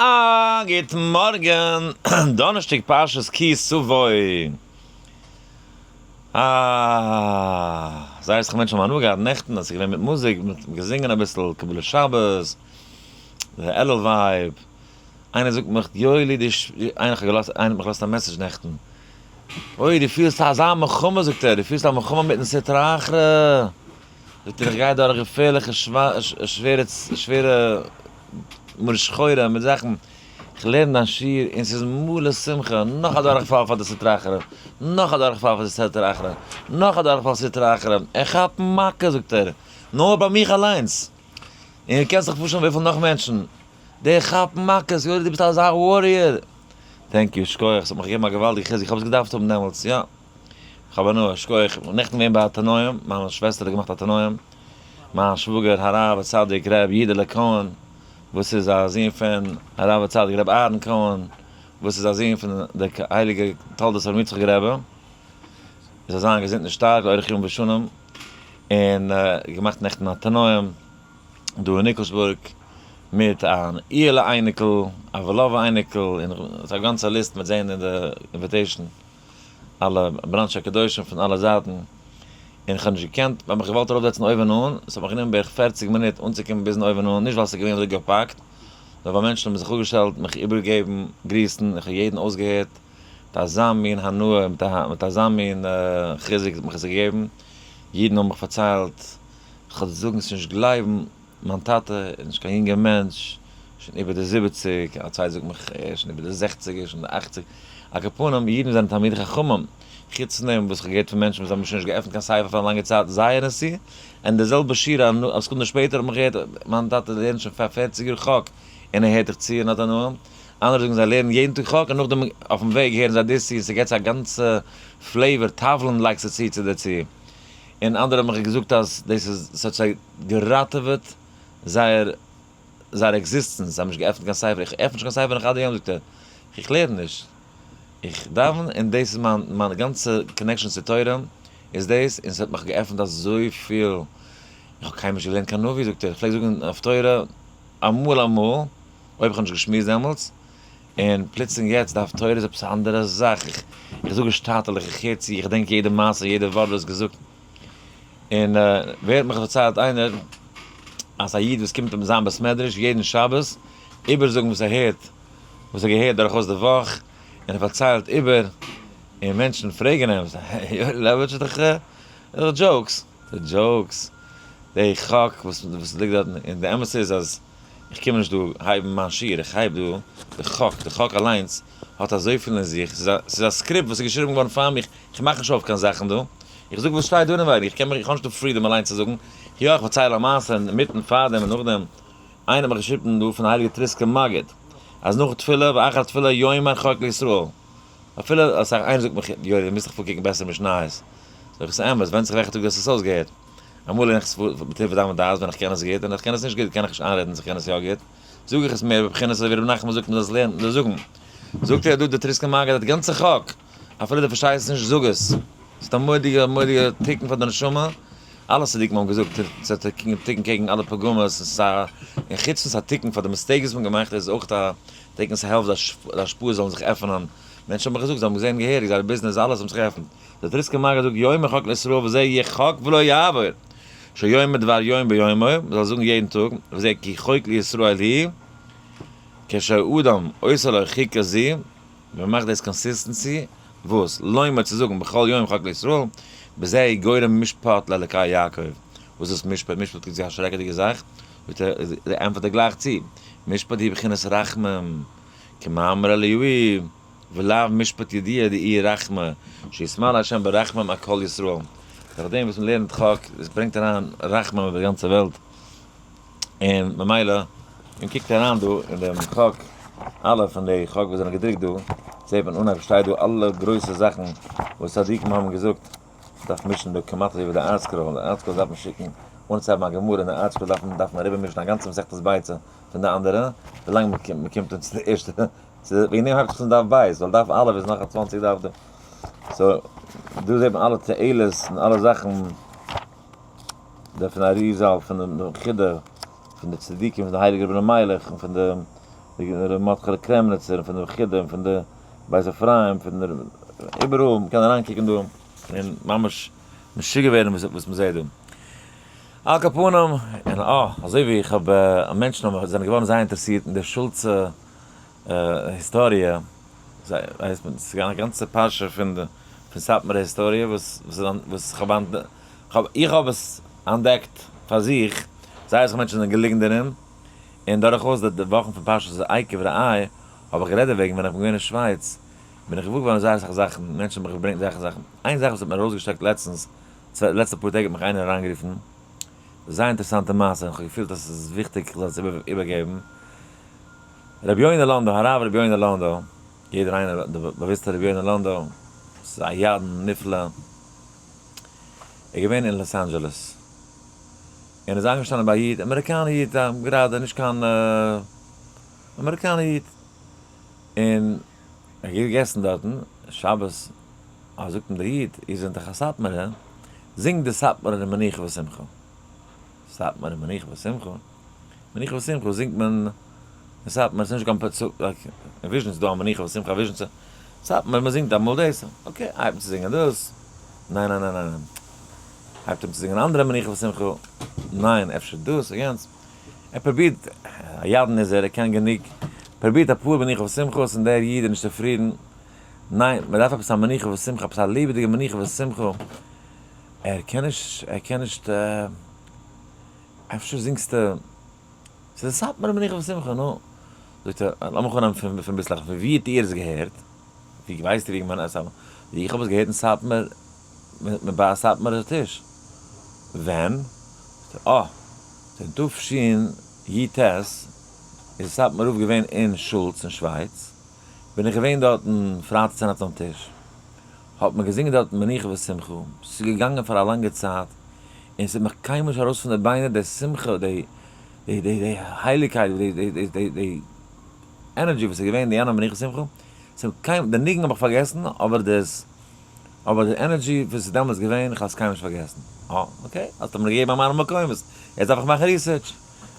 א גוט מארגן, דאנערשטאג פרשת כי תבוא. אה, זייער אסאך מענטשן האבן הנאה געהאט נעכטן אז ס'איז געווען מיט מוזיק, מ'האט געזינגען אביסל קבלת שבת, די אלול vibe. איינער זאגט מיך, יואלי די ש, איינער האט געלאזט, איינער האט מיך געלאזט א message נעכטן. אוי דו פילסט אזא מלחמה זאגט ער, דו פילסט א מלחמה מיטן סטרא אחרא. זאגט ער איך גיי דורך געפערליכע שווערע שווערע מרה שחורה מיט זאכן, איך לערן דיין שיעור און ס'איז מלא שמחה, נאך א דורכפאל פאר די סטרא אחרא, נאך א דורכפאל פאר די סטרא אחרא, נאך א דורכפאל סטרא אחרא, איך כאפ מכה זאגט ער, נאר ביי מיך אליינס, און קענסט זיך פארשטעלן וויפיל נאך מענטשן, די כאפן מכות, יואלי דו ביסט אזא warrior, thank you, שכוח, ס'האט מיך געגעבן א געוואלדיגע חיזוק, איך האב עס געדארפט האבן דעמאלטס, יא. כ'האב הנאה, שכוח. נעכטן געווען ביי א תנאים, מיין שוועסטער האט געמאכט א תנאים, מיין שוואגער הרב הצדיק ר' יודעלע קאהן, וואס איז א זון פון הרב הצדיק ר' אהרן קאהן, וואס איז א זון פון די הייליגע תולדות אברהם יצחק רבי, זאל זיין געזונט און שטארק לאורך ימים ושנים, און געמאכט נעכטן א תנאים דא אין ניקלשבורג, מיט אן איהעלע אייניקל, א וואלאווע אייניקל, און ס'איז א גאנצע list מ'וועט זעהן אין די invitation. אלע בראנטשע קדושים פון אלע זייטן, און כ'האב נישט געקענט, האב מיך געוואלט ארויפזעצן אויבן אן, עס האט מיך גענומען בערך 40 מינוט אנצוקומען ביזן אויבן אן, נישט ווייל עס איז געווען אזוי געפאקט, נאר ווייל מענטשן האבן זיך אפגעשטעלט, מיך איבערגעגעבן גריסן, איך האב יעדן אויסגעהערט מיט אזא מין הנאה, מיט אזא מין חיזוק האט מיך עס געגעבן, אידן האבן מיך פארציילט, כ'וועל דיר זאגן, עס איז נישט גלייבן, מיין טאטע איז נישט קיין יונגער מענטש, שוין איבער די 70, א צייט זאגט מיך ער איז שוין איבער די 60 ער איז שוין די 80, על כל פנים, אידן זענען תלמידי חכמים, חוץ פון דעם וואס איך האב געהערט פון מענטשן וואס האבן שוין נישט געעפנט קיין ספר פאר א לאנגע צייט, זייער נשיא, און די זעלבע שיעור א סעקונדע שפעטער האט מען געהערט, מיין טאטע לערנט שוין פאר 40 יאר חק, און ער הערט דיך צו און האט הנאה, אנדערע זאגן זיי לערנען יעדן טאג חק און נאכדעם אויפן וועג הערן זיי דאס צו און ס'געט זיי א גאנצע flavor, תבלין לייגסטו צו צו דערצו, און אנדערע האבן מיך געזאגט אז דאס איז, ס'האט זיי געראטעוועט זייער זייער עקזיסטענץ, זיי האבן נישט געעפנט קיין ספר, איך עפן נישט קיין ספר נאך עד היום זאגט ער, איך לערן נישט, איך דאווען און דאס איז מיין מיין גאנצע connection צו תורה איז דאס, און ס'האט מיך געעפנט אזויפיל, איך האב קיינמאל נישט געלערנט קיין נביא זאגט ער, איך פלעג זאגן אויף תורה אמאל אמאל, אויב איך האב נישט געשמועסט דעמאלטס, און פלוצלינג יעצט דף תורה איז עפעס א אנדערע זאך, איך איך זאג עס שטאטעלעך, איך הער צו, איך געדענק יעדע מעשה, יעדע ווארט וואס געזאגט. און ווער האט מיך פארציילט איינער אז א איד וואס קומט אין זיין בית מדרש יעדן שבת איבערזאגן וואס ער הערט, וואס ער האט געהערט דורכאויס די וואך, און ער פארציילט איבער, און מענטשן פרעגן אים, יואלי לעבאוויטש איז דאך jokes, די jokes, די חק וואס ליגט דארטן, און די אמת איז אז איך קום נישט דא הייבן מיין שיעור, איך הייב דא די חק, די חק אליינס האט אזויפיל אין זיך, ס'איז א script וואס איז געשריבן געווארן פאר מיך, איך מאך נישט אויף קיין זאכן דא, איך זאג וואס שטייט דא אינעווייניג, איך קען מיך, איך האב נישט די freedom אליינס צו זאגן, יא איך פארצייל א מעשה אינמיטן פארדעם און נאכדעם, איינער האט מיך געשריבן דא פון הייליגע טריסקער מגיד, אז נאך תפילה ואחר תפילה יאמר חק לישראל, אפילו אסאך איינער זאגט מיך יואלי דו מוזט דיך פארקוקן בעסער משניות, זאג איך ס'אמת, ווענדט זיך וועלכע טאג דו האסט עס אויסגעהערט, אמאל לערן איך עס בטבע דם ודעת ווען איך קען עס גוט, און איך קען עס נישט גוט קען איך נישט איינרעדן אז איך קען עס יא גוט, זאג איך עס מער בבחינת אזוי ווי רבי נחמן זאגט מ'זאל עס לערנען, מ'זאל זאגן. זאגט ער דא דער טריסקער מגיד אז די גאנצע חק, אפילו דו פארשטייסט עס נישט זאג עס. ס'איז א מורא'דיגע מורא'דיגע תיקון פאר די נשמה, אלע צדיקים האבן געזאגט ס'איז א תיקון קעגן אלע פגמים, און ס'איז א, און חוץ פון ס'איז א תיקון פאר די mistakes וואס מ'האט געמאכט איז עס אויך א תיקון ס'העלפט די השפעות זאלן זיך עפענען, מענטשן האבן מיך געזאגט זיי האבן געזען געהעריג זייער ביזנעס אלעס האט זיך געעפנט. דער טריסקער מגיד זאגט יאמר חק לישראל וזה יהיה חק ולא יעבור, שיאמר דבר יום ביומו, מ'זאל זאגן יעדן טאג, וזה כי חוק לישראל הוא, כשהאדם עושה לו חוקה זו, ווען מ'מאכט דאס consistency, וואס? לומר צו זאגן בכל יום חק לישראל, בזה הוא גורם משפט לאלקי יעקב. וואס איז משפט? משפט איז א שרעקעדיגע זאך, זאגט ער, ענטפערט ער גלייך צו, משפט היא בחינת רחמים, כמאמר אליהו, ולאו משפט ידיע דאי רחמי, שיתמלא השם ברחמים על כל ישראל. דורך דעם וואס מען לערנט חק, עס ברענגט אריין רחמים איבער די גאנצע וועלט, און ממילא, מען קוקט אריין דא אין דעם חק, אלע פון די חק וואס זענען געדרוקט דא, זעט מען אנהייב שטייט דא אלע גרויסע זאכן וואס צדיקים האבן געזאגט, מען דארף מישן דא כמעט אזוי ווי די ArtScroll, די ArtScroll דארף מען שיקן אנצוהייבן א גמרא, און די ArtScroll דארף מען דארף מען אריבערמישן א גאנצע מסכת ביצה פון די אנדערע, ווילאנג מען קומט אן צו די ערשטע. וועגן דעם הייבט זיך אן דף ב', ווייל דף א' איז נאך א 20 דף דא. so, דא זעט מען אלע תועלת און אלע זאכן, דער פון אריזל, פון דעם חידא, פון די צדיקים, פון די הייליגע רבי אלימלך, און פון די ר' מרדכי'לע קרעמניצער, און פון די חידא, און פון די בית אפרים, פון די איבעראל, מ'קען אריינקוקן דא און ממש משוגע ווערן וואס מ'זעט דא. על כל פנים, און אה, אזוי ווי איך האב, מענטשן האבן זענען געווארן זייער אינטערעסירט אין די שולצע היסטאריע, זיי ווייסט מען, ס'איז געווען א גאנצע פרשה פון די פון סאטמארע היסטאריע וואס וואס איך האב איך האב עס אנטדעקט פאר זיך, זייער אסאך מענטשן זענען געליגן דערין, און דורכאויס די וואכן פון פרשת עקב ראה האב איך גערעדט דערוועגן ווען איך בין געווען אין שווייץ בין איך געוואר געווארן זייער אסאך זאכן, מענטשן האבן מיך געברענגט זייער אסאך זאכן, איין זאך וואס האט מיר ארויסגעשטעקט לעצטנס, לעצטע פאר טעג האט מיך איינער אריינגערופן, זייער אינטערעסאנטע מעשה און איך האב געפילט אז עס איז וויכטיג איך זאל עס איבערגעבן, רבי יונה לאנדא, הרב רבי יונה לאנדא, יעדער איינער די באוויסטע רבי יונה לאנדא, ס'איז א ידען נפלא, איז געווען אין לאס אנדזשעלעס, און איז איינגעשטאנען ביי א איד, אמעריקאנער איד, גראדע נישט קיין אמעריקאנער איד, און ער האט געגעסן דארטן שבת, אה זאגט אים דער איד, איר זענט דאך א סאטמארער, זינגט די סאטמארער מנוחה ושמחה, סאטמארער מנוחה ושמחה? מנוחה ושמחה זינגט מען אין סאטמאר, ס'איז נישט קיין פצ like אין וויזשניץ איז דא א מנוחה ושמחה וויזשניצע, סאטמאר מען זינגט אמאל דאס, okay הייבט מען צו זינגען דאס, ניין ניין ניין ניין, הייבט מען צו זינגען אנדערע מנוחה ושמחה, ניין אפשר דאס און יענץ, ער פרובירט, א ידען איז ער, ער קען גענוג, פרובירט אפאר מנוחה ושמחות און דער איד איז נישט צופרידן, ניין מען דארף עפעס א מנוחה ושמחה, עפעס א לעבעדיגע מנוחה ושמחה, ער קען נישט, ער קען נישט. אפשר זינגסטו, ס'איז א סאטמארע מנוחה ושמחה, נו. זאגט ער, לאמיך אנהייבן פון ביסלעך, פון ווי האט איר עס געהערט? ווי ווייסט איר ווי מען עס סאטמאר? ווי איך האב עס געהערט אין סאטמאר, ביי א סאטמארער טיש. ווען? זאגט ער, אה, אין תשי"ט איז סאטמאר רב געווען אין שולץ אין שווייץ, בין איך געווען דארטן פרייטאג צונאכטס ביים טיש, האט מען געזינגען דארטן מנוחה ושמחה, ס'איז געגאנגען פאר א לאנגע צייט, און ס'איז מיך קיינמאל נישט ארויס פון די ביינער די שמחה, די די די די הייליגקייט, די די די די די energy וואס איז געווען אין יענע מנוחה ושמחה, ס'איז קיינמאל, די ניגון האב איך פארגעסן, אבער דאס, אבער די energy וואס איז דעמאלטס געווען, איך האב עס קיינמאל נישט פארגעסן. אה, okay, האסטו מיר געגעבן א מראה מקומות, יעצט דארף איך מאכן research.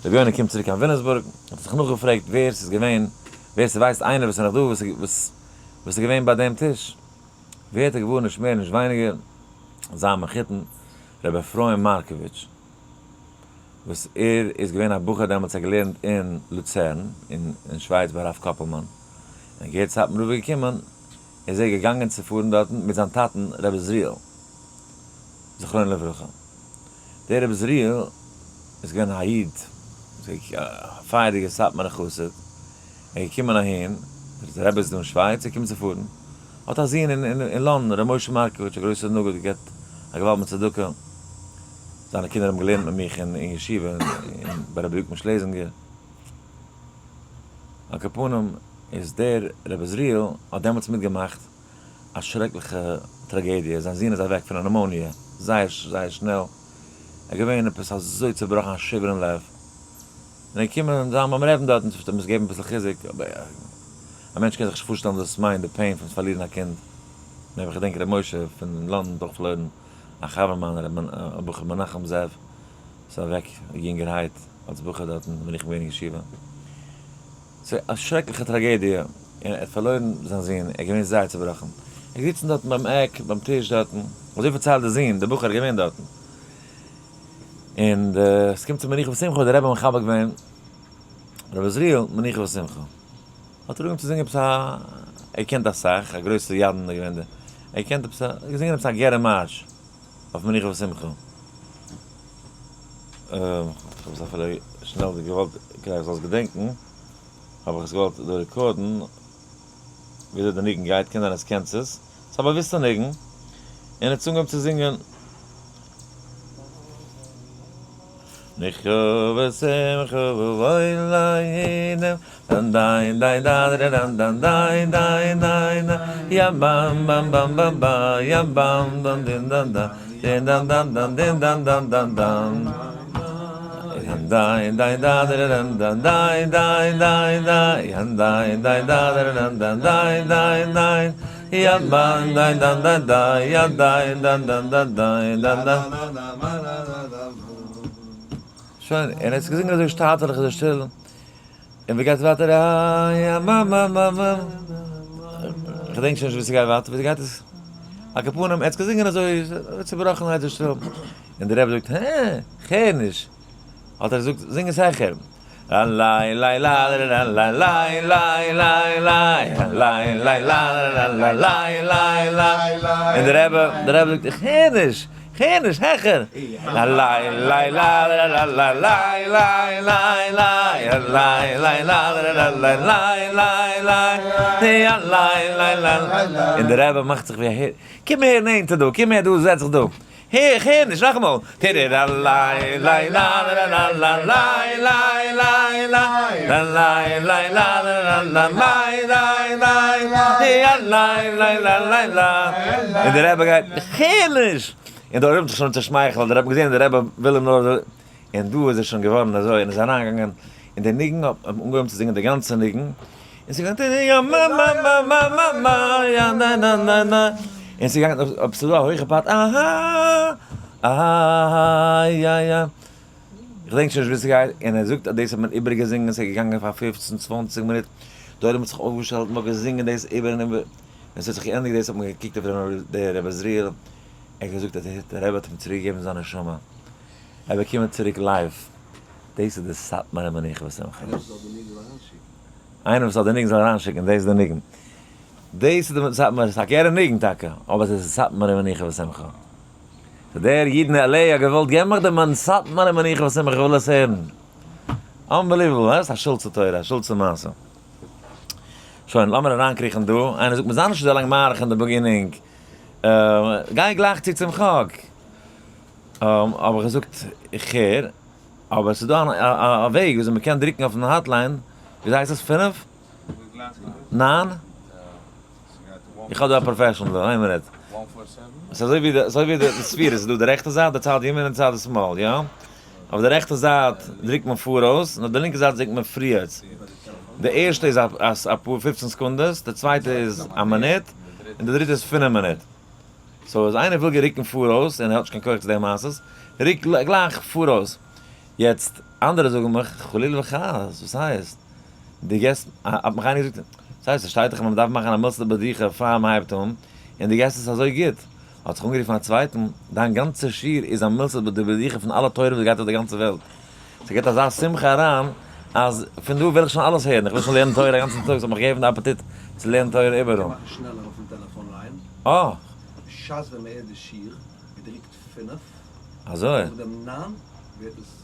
רבי יונה קומט צוריק קיין וויליאמסבורג, האט ער זיך נאכגעפרעגט ווער ס'איז געווען, ווער ס'ווייסט איינער וואס איז נאך דא, וואס וואס איז געווען ביי דעם טיש. ווערט ער געוואר נישט מער נישט ווייניגער, זיין מחותן רבי אפרים מארקאוויטש, וואס ער איז געווען א בחור דעמאלטס האט געלערנט אין לוצערן אין שווייץ ביי הרב קאפעלמאן, און געהערט סאטמאר רב איז געקומען, איז ער געגאנגען צו פארן דארטן מיט זיין טאטן רבי עזריאל זכרונו לברכה. דער רבי עזריאל איז געווען א איד, א פייערדיגער סאטמארער חסיד, ער איז געקומען אהין, דער רבי איז דא אין שווייץ, ער קומט צו פארן, האט א זון אין לאנדאן, ר' משה מארקאוויטש, א גרויסער נגיד, געבט א געוואלד מיט צדקה, זיינע קינדער האבן געלערנט מיט מיך אין ישיבה, ביי רבי יוקם שלעזינגער. על כל פנים איז דער רבי עזריאל האט דעמאלטס מיטגעמאכט א שרעקליכע טראגעדיע, זיין זון איז אוועק פון א pneumonia זייער זייער שנעל, ער איז געווען עפעס אזוי צובראכן א שברון לב, און ער איז געקומען זיין ביים רעבן דארטן צו אים געבן אביסל חיזוק, אבער א מענטש קען זיך נישט פארשטעלן וואס דאס מיינט די pain פון פארלירן א קינד, נעבעך איך געדענק ר' משה פון לאנדאן האט אויך פארלוירן א חבר מיינער ר' מנחם זאב, איז אוועק יונגערהייט אלס בחור דארטן ווען איך בין געווען אין ישיבה. ס'איז א שרעקליכע טראגעדיע, און ער האט פארלוירן זיין זון, ער איז געווען זייער צובראכן. ער איז געזיצן דארטן ביים עק, ביים טיש דארטן, אזוי פארציילט די זון, דער בחור איז געווען דארטן. און עס קומט צו מנוחה ושמחה, האט דער רבי מחבק געווען רבי עזריאל, מנוחה ושמחה. האט ער אנגעהויבן צו זינגען עפעס א, ער קענט אסאך, א גרויסער ידען איז געווען דער, ער קענט עפעס א, ער האט געזינגען עפעס א גערער מארש אויף מנוחה ושמחה. איך האב עס אפילו שנעל געוואלט כדי איך זאל עס געדענקן, האב איך עס געוואלט דא record ן וויאזוי די ניגון גייט, קען זיין עטס קענטס עס, ס'איז א באוויסטע ניגון, און ער האט אנגעהויבן צו זינגען. מנוחה ושמחה ובעולם דאן דיין דיין דאן דאן דאן דיין דיין דיין יא באם באם באם באם בא יא באם דאן דין דאן דאן דין דאן דאן דאן דין דאן דאן דאן דאן דיין דיין דאן דאן דאן דיין דיין דיין דיין דיין דיין דאן דאן דאן דיין דיין דיין יא באם דיין דאן דאן דיין יא דיין דאן דאן דאן דיין דאן דאן. שוין, און ער האט עס געזינגען אזוי שטייטעלעך אזוי שטיל. און ווי גייט ווייטער? א מ מ מ מ כ'דענק שוין נישט ווי ס'גייט ווייטער, ווי גייט עס? על כל פנים, ער האט געזינגען אזוי צובראכן איידער שטיל, און דער רבי זאגט, הע, כ'הער נישט. האט ער געזאגט, זינג עס העכער. און דער רבי, דער רבי זאגט, איך הער נישט, איך הער נישט, העכער. און דער רבי מאכט זיך ווי א הער, קום אהער נענטער דא, קום אהער דא, זעץ זיך דא. הער, איך הער נישט, נאכאמאל. און דער רבי גייט, איך הער נישט! און דער עולם האט זיך שוין צעשמייכלט, דער רבי האט געזען אז דער רבי וויל אים נאר, און דא איז ער שוין געווארן אזוי, און איז אריינגעגאנגען אין די ניגון, האט מען אנגעהויבן צו זינגען די גאנצע ניגון, און ס'איז געגאנגען און ס'איז געגאנגען אויב ס'איז דא א הויכע part אהא אהא יא יא כ'דענק שוין נישט ווי ס'גייט, און ער זאגט אז דאס האט מען איבערגעזינגען, ס'איז געגאנגען פאר פופצן צוואנציג מינוט, די עולם האט זיך אויפגעשטעלט און מ'האט געזינגען דאס איבער און איבער, ווען ס'האט זיך געענדיגט דאס האט מען געקוקט אויף דער רבי עזריאל, ער האט געזאגט אז דער רבי האט אים צוריק געגעבן זיין נשמה, ער באקומען צוריק life, דאס איז די סאטמארע מנוחה ושמחה. איינער וואס האט די ניגון זאל אריינשיקן, דאס איז די ניגון. דאס איז די סאטמאר, ס'איז א קערע ניגון טאקע, אבער עס איז סאטמארע מנוחה ושמחה. סאו דער איד אין LA האט געוואלט געב מיך דעם סאטמארע מנוחה ושמחה איך וויל עס הערן. Unbelievable, הא? ס'איז א שולצע תורה, א שולצע מעשה. שוין, לאמיר אריינקריכן דא. איינער זאגט מיר זיי נישט אזוי לאנג מאריך אין די beginning. גיי גלייך צו צום חק. האב איך געזאגט, איך הער. אבער ס'איז דא א וועג וויאזוי מ'קען דרוקן אויפן hotline, וויאזוי הייסט עס? פינף? ניין? איך האב דא א professional דא, איין מינוט. ס'איז אזוי ווי די, אזוי ווי די ספירה, ס'איז דא די רעכטע זייט, די צד ימין און צד שמאל, יא? אויף די רעכטע זייט דרוקט מען פאראויס, און אויף די לינקע זייט דרוקט מען פריערטס. די ערשטע איז אפאר פופצן סעקונדעס, די צווייטע איז א מינוט, און די דריטע איז פינף מינוט. So אז איינער וויל רוקן פאראויס און ער האט נישט קיין כח צו די מעשות, רוק גלייך פאראויס. יעצט אנדערע זאגן מיך, חלילה וחס, וואס הייסט? דו געסט, האט מיך איינער געזאגט, וואס הייסט, ס'שטייט דאך אז מען דארף מאכן א מילתא דבדיחא פאר מען הייבט אן, און דו געסט עס אזוי גוט. האט זיך אנגערופן א צווייטן, דיין גאנצע שיעור איז א מילתא דבדיחא פון אלע תורה וואס גייט אויף די גאנצע וועלט. ס'געבט אזא שמחה אריין, אז פון דא וויל איך שוין אלעס הערן, איך וויל שוין לערנען תורה א גאנצן טאג, ס'האט מיך געגעבן די אפעטיט צו לערנען תורה איבעראל. קען מאכן שנעלער אויפן טעלעפאן line. אה! בשעת ווען מ'הערט די שיעור, מ'דריקט פינף, אזוי? נאכדעם ניין, ווערט עס.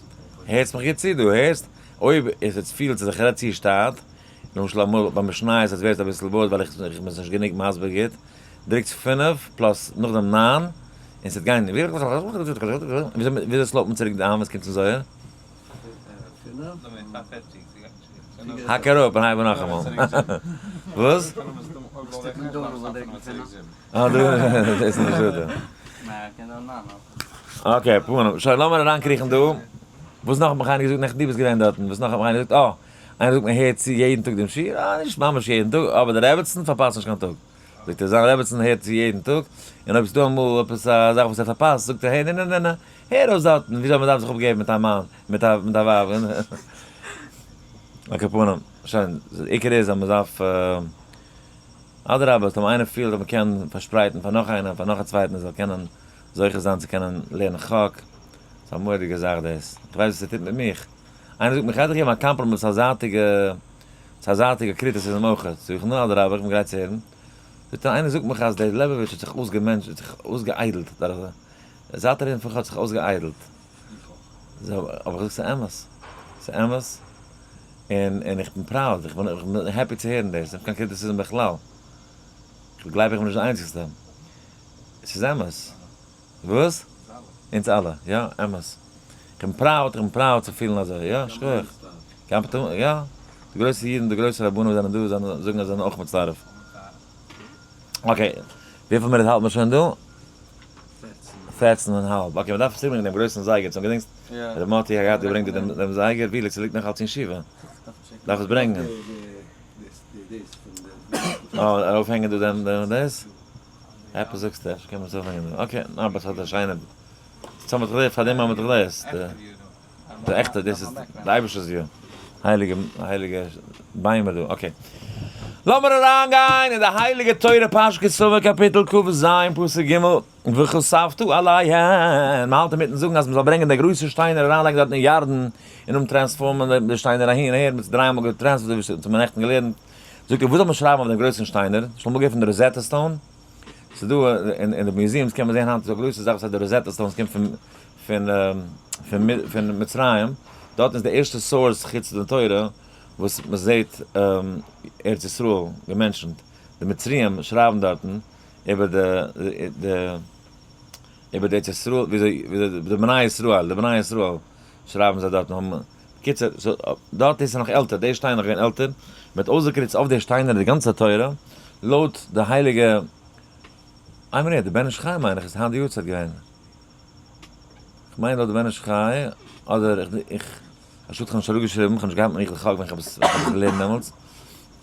הערסט מיך גוט צו דא, הערסט? אויב עס איז פילט זיך איך רעד צו שטאט, למשל אמאל ביי משניות עס ווערט אביסל bored ווייל איך בין עס נישט גענוג מסביר גוט, דריקטס פינף plus נאכדעם ניין, און ס'וועט גיין וויאזוי slow ט מען צוריק down ווען ס'קומט צום זוהר? האק אראפ און הייב אן נאכאמאל. וואס? אה דא דאס איז נישט דא. Okay, פנים. שוין לאמיר אריינקריכן דא. וואס נאך האט מיך איינער געזאגט נעכטן? דו ביסט געווען דארטן. וואס נאך האט מיך איינער געזאגט? אה, איינער זאגט מען הערט צו יעדן טאג דעם שיעור. אה, נישט ממש יעדן טאג, אבער די רעבעצן פארפאסט נישט קיין טאג. זאגט ער, זיין רעבעצן הערט צו יעדן טאג, און אויב ס'דא אמאל עפעס א זאך וואס ער פארפאסט, זאגט ער, העי, נע נע נע נע, הער אויס דארטן וויאזוי מ'דארף זיך אפגעבן מיט א מאן, מיט א מיט א ווייב. על כל פנים, שוין, די עיקר איז אז מ'דארף, אדרבה, טאמער איינער פילט אז מ'קען פארשפרייטן פאר נאך איינעם, פאר נאך א צווייטן ער זאל קענען זוכה זיין צו קענען לערנען חק, ס'איז א מורא'דיגע זאך דאס, איך ווייס וואס ס'טוט מיט מיך. איינער זאגט מיר, כ'גיי דיך געבן א קאמפלימענט, ס'איז א זייטיגע, ס'איז א זייטיגע criticism אויך, זאג איך, נו אדרבה, איך בין גרייט צו הערן. זאגט ער, איינער זאגט מיך אז דער לעבאוויטש האט זיך אויסגעמענטשט, האט זיך אויסגעאיידלט דורך די, זייט ער האט זיך אויסגעאיידלט. אבער איך זאג ס'איז אמת, ס'איז אמת, און און איך בין proud, איך בין איך בין happy צו הערן דאס, נישט קיין criticism בכלל. איך גלייב איך בין נישט די איינציגסטע. ס'איז אמת. וואס? אונז אלע, יא, אמת. איך בין proud, איך בין proud צו פילן אזוי, יא, שכוח. יא, די גרויסע אידן, די גרויסע רבנים וואס זענען דא, זענען, זאגן אז זיי זענען אויך מצטרף. Okay, וויפיל מינוט האלט מען שוין דא? פערצן און האלב. Okay, מ'דארף צוריקברענגען דעם גרויסן זייגער, צום געדענקסט, ר' מאטי האט געהאט געברענגט דא דעם זייגער, ווי ליגט, ס'ליגט נאך אלץ אין ישיבה. דארף עס ברענגען. אה, ארויפהענגען דא דעם דאס? עפעס זאגסטו, אפשר קען מען עס אויפהענגען דא. Okay, אבער ס'האט א שיינע, ס'האט מיט דאס, פאר דעם האט מען דאך דאס. די עכטע, דאס איז די אייבערשטער'ס view. הייליגע הייליגע ביימער דא, okay. לאמיר אריינגיין אין די הייליגע תורה פרשת כי תבוא קאפיטל כ"ז פסוק ג' וכתבת עליהן, מען האלט אינמיטן זאגן אז מען זאל ברענגען די גרויסע שטיינער אריינלייגן דארט אין ירדן און אומטרענספארמען די שטיינער אהין אהער, מען האט עס דריי מאל געטרענספארט אזוי ווי מ'האט נעכטן געלערנט, זאגט ער וואס זאל מען שרייבן אויף דעם גרויסן שטיינער, שוין אמאל געהערט פון די Rosetta Stone? ס'איז דא אין די museums קען מען זען היינט איז דא א גרויסע זאך וואס הייסט די Rosetta Stone, ס'קומט פון פון פון מצרים, דארטן איז די ערשטע source חוץ די תורה וואס מען זעט ארץ ישראל געמענטשענט, די מצריים שרייבן דארטן איבער די די איבער די ארץ ישראל וויאזוי די בני ישראל די בני ישראל שרייבן זיי דארטן האבן בקיצור דארט איז עס נאך עלטער די שטיין נאך געווען עלטער, מען האט אויסגעקריצט אויף די שטיינער די גאנצע תורה לויט די הייליגע איין מינוט די בן איש חי מיין איך איז היינט די יארצייט געווען. כ'מיין לויט די בן איש חי, אדער איך, א שאד כ'האב נישט אראפגעשריבן, כ'האב נישט געהאט מיט מיך די חק ווען כ'האב עס געלערנט דעמאלטס,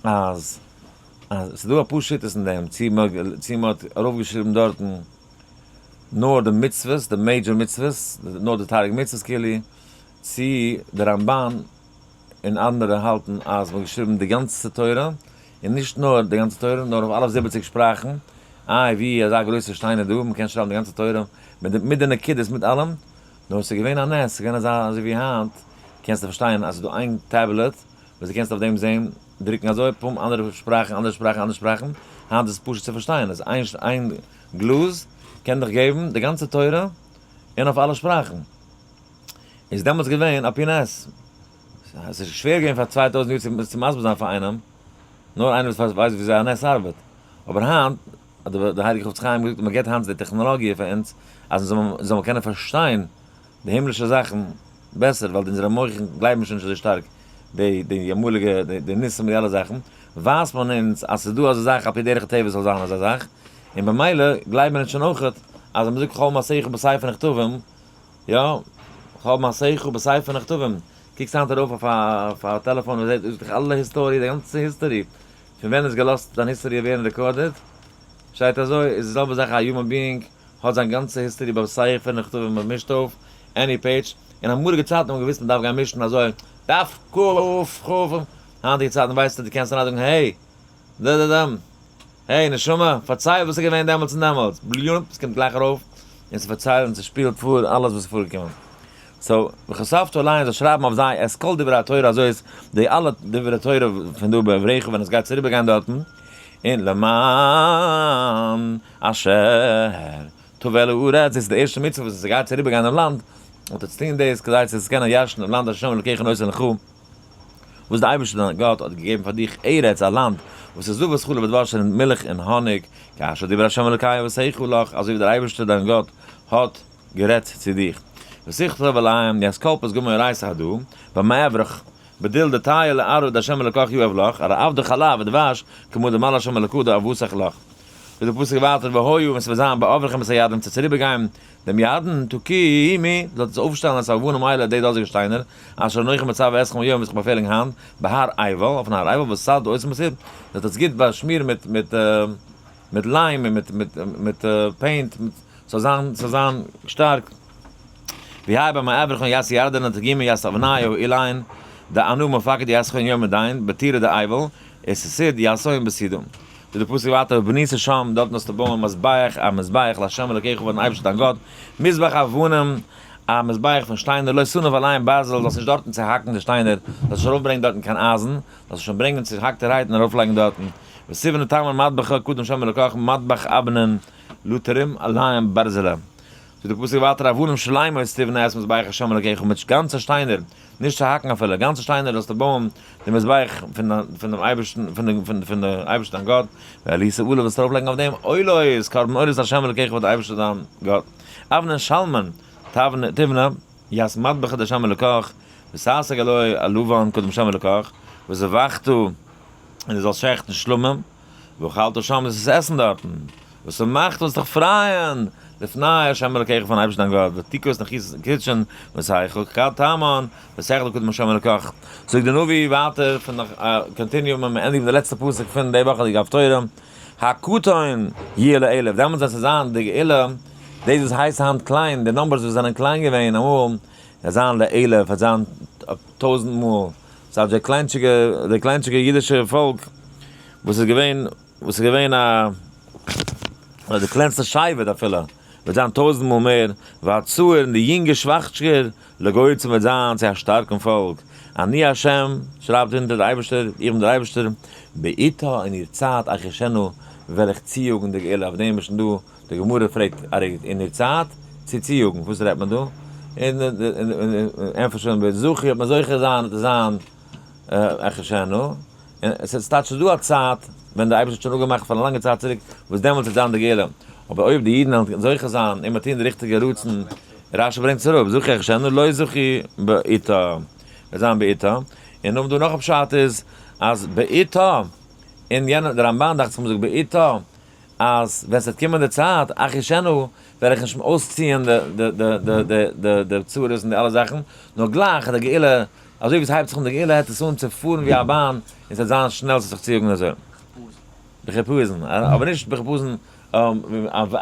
אז אז ס'איז דא אפאר שיטות אין דעם, צו צו מ'האט ארויפגעשריבן דארטן נאר די מצוות, די major מצוות, נאר די תרי"ג מצוות כאילו, צו די רמב"ן און אנדערע האלטן אז מ'האט געשריבן די גאנצע תורה, און נישט נאר די גאנצע תורה, נאר אויף אלע 70 שפראכן, איי ווי אזא גרויסע שטיין איז דא, מ'קען שרייבן די גאנצע תורה מיט די נקודות מיט אלעם, נאר ס'איז געווען א נס, ס'איז געווען אזא אזוי ווי היינט קענסטו פארשטיין אז ס'איז דא איין טעבלעט וואס דו קענסט אויף דעם זען דרוקן אזוי, פום, אנדערע שפראכן, אנדערע שפראכן, אנדערע שפראכן, היינט איז עס פשוט צו פארשטיין אז איין גלאז קען דיך געבן די גאנצע תורה און אויף אלע שפראכן. איז דעמאלטס געווען על פי נס. עס איז שווער געווען פאר 2000 יאר צו מסביר זיין פאר איינעם, נאר איינער וואס ווייסט וויאזוי א נס ארבעט. אבער היינט, האט דער הייליגער חפץ חיים געזאגט, מען געבט היינט די טעכנאלאגיע פאר אונז, אז אונז זאלן קענען פארשטיין די הימלישע זאכן בעסער, ווייל אונזערע מוחין גלייבן שוין נישט אזוי שטארק די אמאליגע די ניסים און די אלע זאכן, ווייזט מען אונז אז ס'איז דא אזא זאך על פי דרך הטבע זאל זיין אזא זאך, און במילא גלייבן מיר אונז שוין אויכעט אז ווען מ'זאגט כל מעשיך בספר נכתבים, יא, כל מעשיך בספר נכתבים, קוקסט היינט ארויף אויף א טעלעפאן און זעט דיך אלע history, די גאנצע history, פון ווען האסט געלאזט דיין history ווערן recorded, שטייט אזוי, איז די זעלבע זאך א human being האט זיין גאנצע history בספר נכתבים, מען מישט אויף any page, אין אמאליגע צייטן האט מען געוואוסט מען דארף גיין מישן אזוי, דף ק ח, היינטיגע צייטן ווייסטו דו קענסט אריין זאגן hey, ד ד ד, hey נשמה, פארצייל וואס איז געווען דעמאלטס און דעמאלטס, בליופ, עס קומט גלייך ארויף, און ס'פארציילט און ס'שפילט פאר אלעס וואס איז פארגעקומען. so, וכתבת עליהן זאל שרייבן אויף זיי את כל דברי התורה אזוי איז די אלע דברי תורה פון דא בעברך ווען עס גייט צוריבער גיין דארטן, און למען אשר תבא אל הארץ, דאס איז די ערשטע מצוה וואס עס גייט צוריבער גיין אין לאנד, און טוטס טון דאס כדי צו עס קענען ירש'ן דעם לאנד אשר ה' אלקיך נותן לך. וואס דער אייבערשטער דיין גאט האט געגעבן פאר דיך ארץ, א לאנד, וואס איז זבת חלב ודבש און מילך און האניג, כאשר דיבר ה' אלוקי אבותיך לך, אזוי ווי דער אייבערשטער דיין גאט האט גערעדט צו דיך. ותכתוב עליהם את כל פתגמי אורייתא הדא, במעברך, בדיל דטייעא לארעא דה' אלוקך יהב לך, ארעא עבדך חלב ודבש, כמה דמל ה' אלוקא דאבותיך לך. זאגט דער פסוק ווייטער והיה ווען ס'וועט זיין בעברכם את הירדן צו צוריבערגיין דעם ירדן, תקימו, זאלט עטס אויפשטעלן את האבנים האלה די דאזיגע שטיינער, אשר אנכי מצוה אתכם היום וואס איך באפעל ענק היינט, בהר עיבל, אויפן הר עיבל, וסלתה אותם בסיד, זאלט עטס גוט באשמירן מיט מיט מיט ליים און מיט מיט מיט paint, ס'זאל זיין ס'זאל זיין שטארק. והיה במעברכון את הירדן תקימו את אבני האילן דאנא מפקד אתכון יום הדין בטורא דעיבל, את הסיד יתהון בסידא. זאגט דער פסוק ווייטער ובנית שם, דארטן זאלסטו בויען מזבח, א מזבח לה' אלוקיך פארן אייבערשטן דיין גאט, מזבח אבנים, א מזבח פון שטיינער, לא תניף עליהם ברזל, זאלסט נישט דארטן צוהאקן די שטיינער, זאלסט נישט ארויפברענגען דארטן קיין אייזן, זאלסט שוין ברענגען צוהאקטערהייט און ארויפלייגן דארטן, ותבנה תמן מטבחה קדם שם אלוקיך מטבח אבנים לא תרים עליהם ברזל. זאגט דער פסוק ווייטער אבנים שלימות תבנה את מזבח השם אלקיך מיט גאנצע שטיינער, נישט צו האקן אפילו, גאנצע שטיינער זאלסטו בויען דעם מזבח פון דעם אייבערשטן, פון דעם אייבערשטן דיין גאט, והעלית עליו זאלסטו ארויפלייגן אויף דעם עולות, קרבן עולות להשם אלקיך פאר דער אייבערשטער דיין גאט, אבנים שלמין תבנה את מטבחה דהשם אלקיך, ותעשה גלוי הלבן קדם שם אלקיך, וזבחת און דו זאלסט שעכטן שלמים, ואכלת שם זאלסט עס עסן דארטן, ושמחת זאלסט דיך פרייען, לפני ה' אלקיך פארן אייבערשטן דיין גאט, ותכוס נחית כתשן ותאכל תמן, ותאכל קדם ה' אלקיך. זאגט דער נביא ווייטער פון continue מען ענדיגט די לעצטע פסוק פון די וואכעדיגע הפטורה, הקטן יהיה לאלף, דעמאלטס וועט עס זיין די גאולה, דאס וואס הייסט היינט קליין, די numbers וואס זענען קליין געווען אמאל, וועט זיין לאלף, וועט זיין טויזנט מאל. ס'הייסט דער קליינטשיגע, דער קליינטשיגע אידישע פאלק וואס איז געווען, וואס איז געווען א, אדער די קלענסטע שבט אפילו, וועט זיין טויזנט מאל מער, והצעיר און די יונגע שוואכטשקער, לגוי צו וועט זיין צו א שטארקן פאלק. אני השם, שרייבט אונטער דער אייבערשטער, איך בין דער אייבערשטער, בעתה אין איר צייט אחישנה וועל איך צויאגן די גאולה, אויף דעם איז שוין דא, די גמרא פרעגט, ארי אין איר צייט צו צויאגן, וואס רעדט מען דא? און ענטפערט שוין בזכי וועט מען זוכה זיין צו זיין אחישנה, און עס איז טייטש ס'איז דא א צייט ווען דער אייבערשטער האט שוין אפגעמאכט פאר א לאנגע צייט צוריק וואס דעמאלטס וועט זיין די גאולה, אבער אויב די אידן וועלן זוכה זיין און טון די ריכטיגע רצון, רשי ברענגט עס אראפ, זכי אחישנה לא זכי בעתה, וועט זיין בעתה, און נאך דא נאך א פשט איז אז בעתה, אין יענע, די רמבן דאכט זיך מ'זאגט בעתה, אז ווען ס'וועט קומען די צייט, אחישנה, וועל איך נישט אויסציען די צרות און די אלע זאכן, נאר גלייך די גאולה, אזוי ווי עס הייבט זיך אן די גאולה העט עס אן צו פארן ווי א באן, און ס'וועט זיין שנעל ס'זיך צו יאגן אזוי. בחיפזון, אבער נישט בחיפזון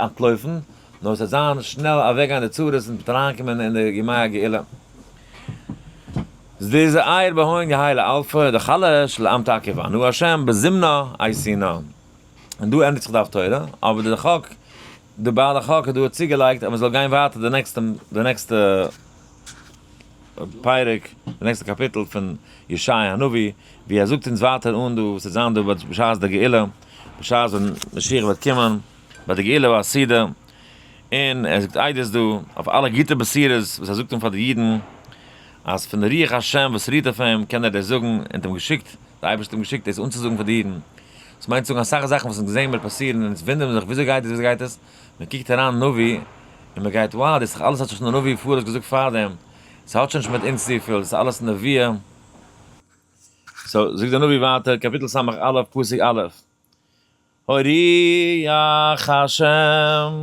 אנטלויפן, נאר ס'וועט זיין שנעל אוועקגיין די צרות און מ'וועט אריינקומען אין די ימי הגאולה. זדעזעיר בהון יהילה אלפא דחלש לעם תקיף אנא השם בזמנה אייסינה. און דא ענדיגט זיך די הפטורה, אבער די חק, די בעל החק האט דא צוגעלייגט אז מען זאל גיין ווייטער די נעקסטע, די נעקסטע פרק, די נעקסטע קאפיטל פון ישעי' הנביא, ווי ער זאגט אונז ווייטער אן דא וואס וועט זיין דא בשעת די גאולה, בשעת ווען משיח וועט קומען, ביי די גאולה העתידה, און ער זאגט עדות דא אויף אלע גוטע בשורות וואס ער זאגט אן פאר די אידן, אז פון די רוח השם וואס רוהט אויף אים קען ער דאס זאגן, און האט אים געשיקט, דער אייבערשטער האט אים געשיקט דאס אנצוזאגן פאר די אידן. דאס מיינט צו זאגן אסאך זאכן וואס אונז זעהן מיר פאסירן און אונז וואונדערן זיך וויאזוי גייט עס וויאזוי גייט עס, מען קוקט אריין נביא און מען גייט wow דאס איז דאך אלעס האט זיך שוין דער נביא פאראויס געזאגט פארדעם, ס'האט שוין נישט מיט אונז צופיל, דאס איז אלעס נביאה. so זאגט דער נביא ווייטער קאפיטל ס"א פסוק א', הרוח השם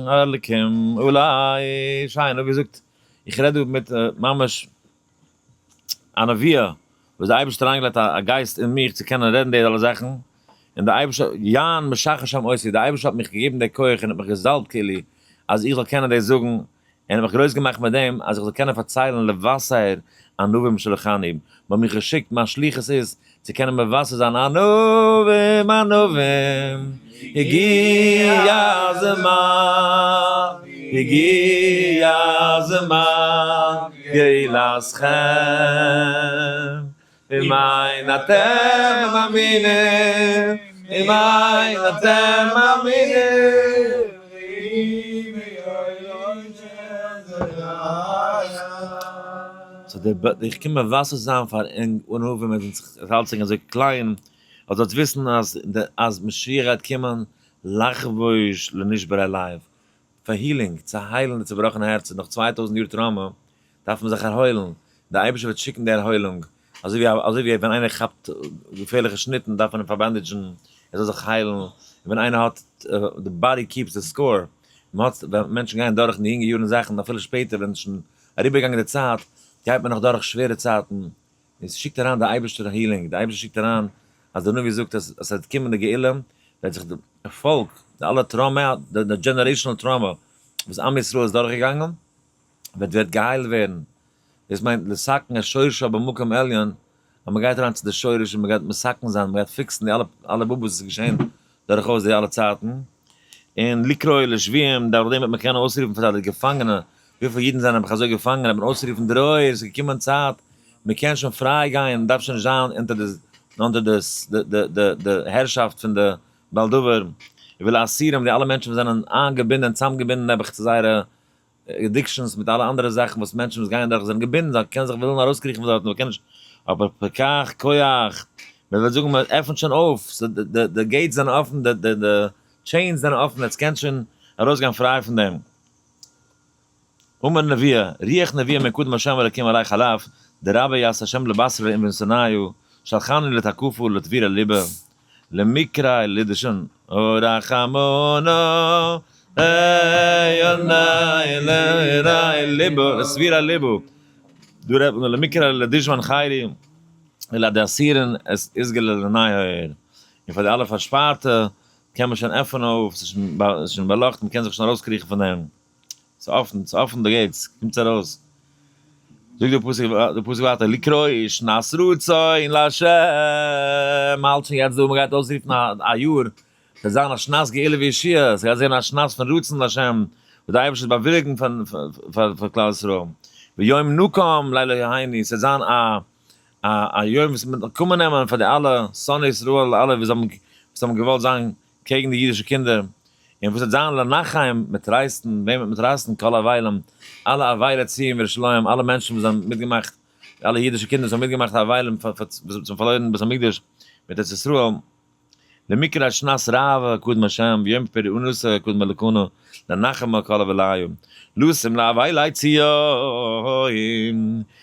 אלקים עלי, שיין נביא זאגט, איך רעד דא מיט ממש א נבואה וואס דער אייבערשטער האט אריינגעלייגט א גייסט אין מיך צו קענען רעדן די אלע זאכן, און דער אייבערשטער, יען משח השם אותי, דער אייבערשטער האט מיך געגעבן די כח און האט מיך געזאלבט כאילו אז איך זאל קענען דאס זאגן, און האט מיך גרויס געמאכט מיט דעם אז איך זאל קענען פארציילן לבשר ענווים שלחני, מען האט מיך געשיקט, מיין שליחות איז צו קענען מבשר זיין ענווים ענווים, הגיע הזמן, הגיע הזמן, גאולתכם, אם אין אתם מאמינים, אם אין אתם מאמינים. so די איך קום מבשר זיין פאר ענק ענווים עס זענט זיך אלץ אזוי קליין, אבער זאלטס וויסן אז אז משיח גייט קומען לחבוש לנשברי לב, פאר healing, צו היילן די צובראכענע הערצער נאך 2000 יאר trauma, דארף מען זיך ערהוילן, דער אייבערשטער וועט שיקן די ערהוילונג, אזוי ווי אזוי ווי ווען איינער כאפט געפערליכע שניטן דארף מען אים פארבענדעדזשן ער זאל זיך היילן, און ווען איינער האט די body keeps the score, מען האט ווען מענטשן גייען דורך אין די יונגע יארן זאכן אפילו שפעטער ווען עס איז שוין אריבערגעגאנגען די צייט גייט מען נאך דורך שווערע צייטן, און עס שיקט אריין די אייבערשטער healing, די אייבערשטער שיקט אריין אז דער נביא זאגט אז עס וועט קומען די גאולה וועט זיך די פאלק די אלע trauma די generational trauma וואס עם ישראל איז דורכגעגאנגען וועט ווערט געהיילט ווערן, דאס מיינט לתקן את שורשה במקום עליון, אז מען גייט אריין צו די שורש און מען גייט מתקן זיין, מען גייט פיקסן די אלע אלע באבעס וואס איז געשען דורכאויס די אלע צייטן, און לקרוא לשבויים, דורך דעם וועט מען קענען אויסרופן פאר די געפאנגענע, וויפיל אידן זענען נעבעך אזוי געפאנגען, וועט מען אויסרופן דרור, עס איז געקומען צייט, מען קען שוין פריי גיין, מען דארף שוין נישט זיין אונטער די אונטער די די די הערשאפט פון די בעל דבר, ולאסירים, די אלע מענטשן וואס זענען איינגעבינדען, צוזאמגעבינדן נעבעך צו זייערע addictions מיט אלע אנדערע זאכן וואס מענטשן וואס גייען דורך זענען געבינדן, זיי קענען זיך ווילן ארויסקריכן פון דארטן אבער קענען נישט, אבער פקח כח, מען וועט זאגן מען עפנט שוין אויף, די gates זענען אפן, די chains זענען אפן, עטס קענט שוין ארויסגיין פריי פון דעם. אמר נביא, רוח נבואה מקדם השם אלקים עלי חלף, דרבה יעש השם לבשרי עם ונשנאיו, שלחני לתקפו לתבירה ליבה. למקרא לדישון הרחמנא ליבא לסבירא ליבא דא רעדט מען למקרא לדישון חיירי אלא די אסירין עס איז געלערנעי און פאר די אלע פארשפארטע קען מען שוין עפענען אויף ס'איז שוין באלאכטן מ'קען זיך שוין ארויסקריכן פון דעם. ס'איז אפן, ס'איז אפן די gates, קומטס ארויס. זאגט דער פסוק, דער פסוק ווייטער, לקרוא שנת רצון לה', מ'האלט שוין יעצט דא, מ'גייט אויסרופן א יאר, ס'וועט זיין א שנת גאולה וישועה, ס'גייט זיין א שנת פון רצון לה', וואס דער אייבערשטער וועט באוויליגן פאר כלל ישראל, ויום נקם לאלהינו, ס'וועט זיין א א יום וואס מ'וועט נקמה נעמען פאר די אלע שונאי ישראל, אלע וואס האבן געוואלט זיין קעגן די אידישע קינדער, און וואס וועט זיין לנחם, מיט טרייסטן, וועם וועט מען טרייסטן? כל אבלים, אלע אבילי ציון וירושלים, אלע מענטשן וואס האבן מיטגעמאכט, אלע אידישע קינדער וואס האבן מיטגעמאכט אבלים וואס האבן פארלוירן בית המקדש מיט ארץ ישראל, למקרא שנת ראווה קדם השם ויום פורענותו קדם אלוקינו לנחם על כל אבליו, לשום לאבילי ציון,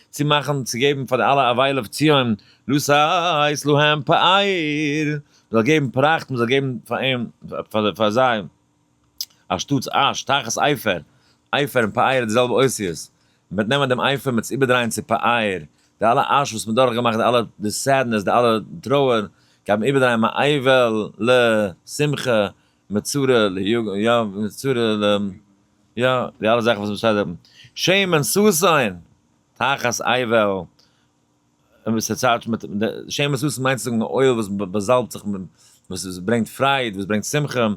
צו מאכן, צו געבן פאר די אלע אבילי ציון, לתת להם פאר, מ'זאל געבן פראכט, מ'זאל געבן פאר אים, פאר זיי, אנשטאטס אש, תחת אפר, אפר און פאר איז די זעלבע אותיות, מ'וועט נעמען דעם אפר מ'וועט עס איבערדרייען צו פאר, די אלע אש וואס מ'האט דורכגעמאכט, די אלע די sadness, די אלע טרויער, גייט מען איבערדרייען מאבל לשמחה, מצרה ליגון, יא, מצרה ל, יא, די אלע זאכן וואס מ'שטייט דארטן, שמן ששון, תחת אבל. און וואס ער צייט מיט שמן ששון מיינט צו זאגן oil וואס באזאלבט זיך מיט וואס ברענגט פרייד וואס ברענגט שמחה,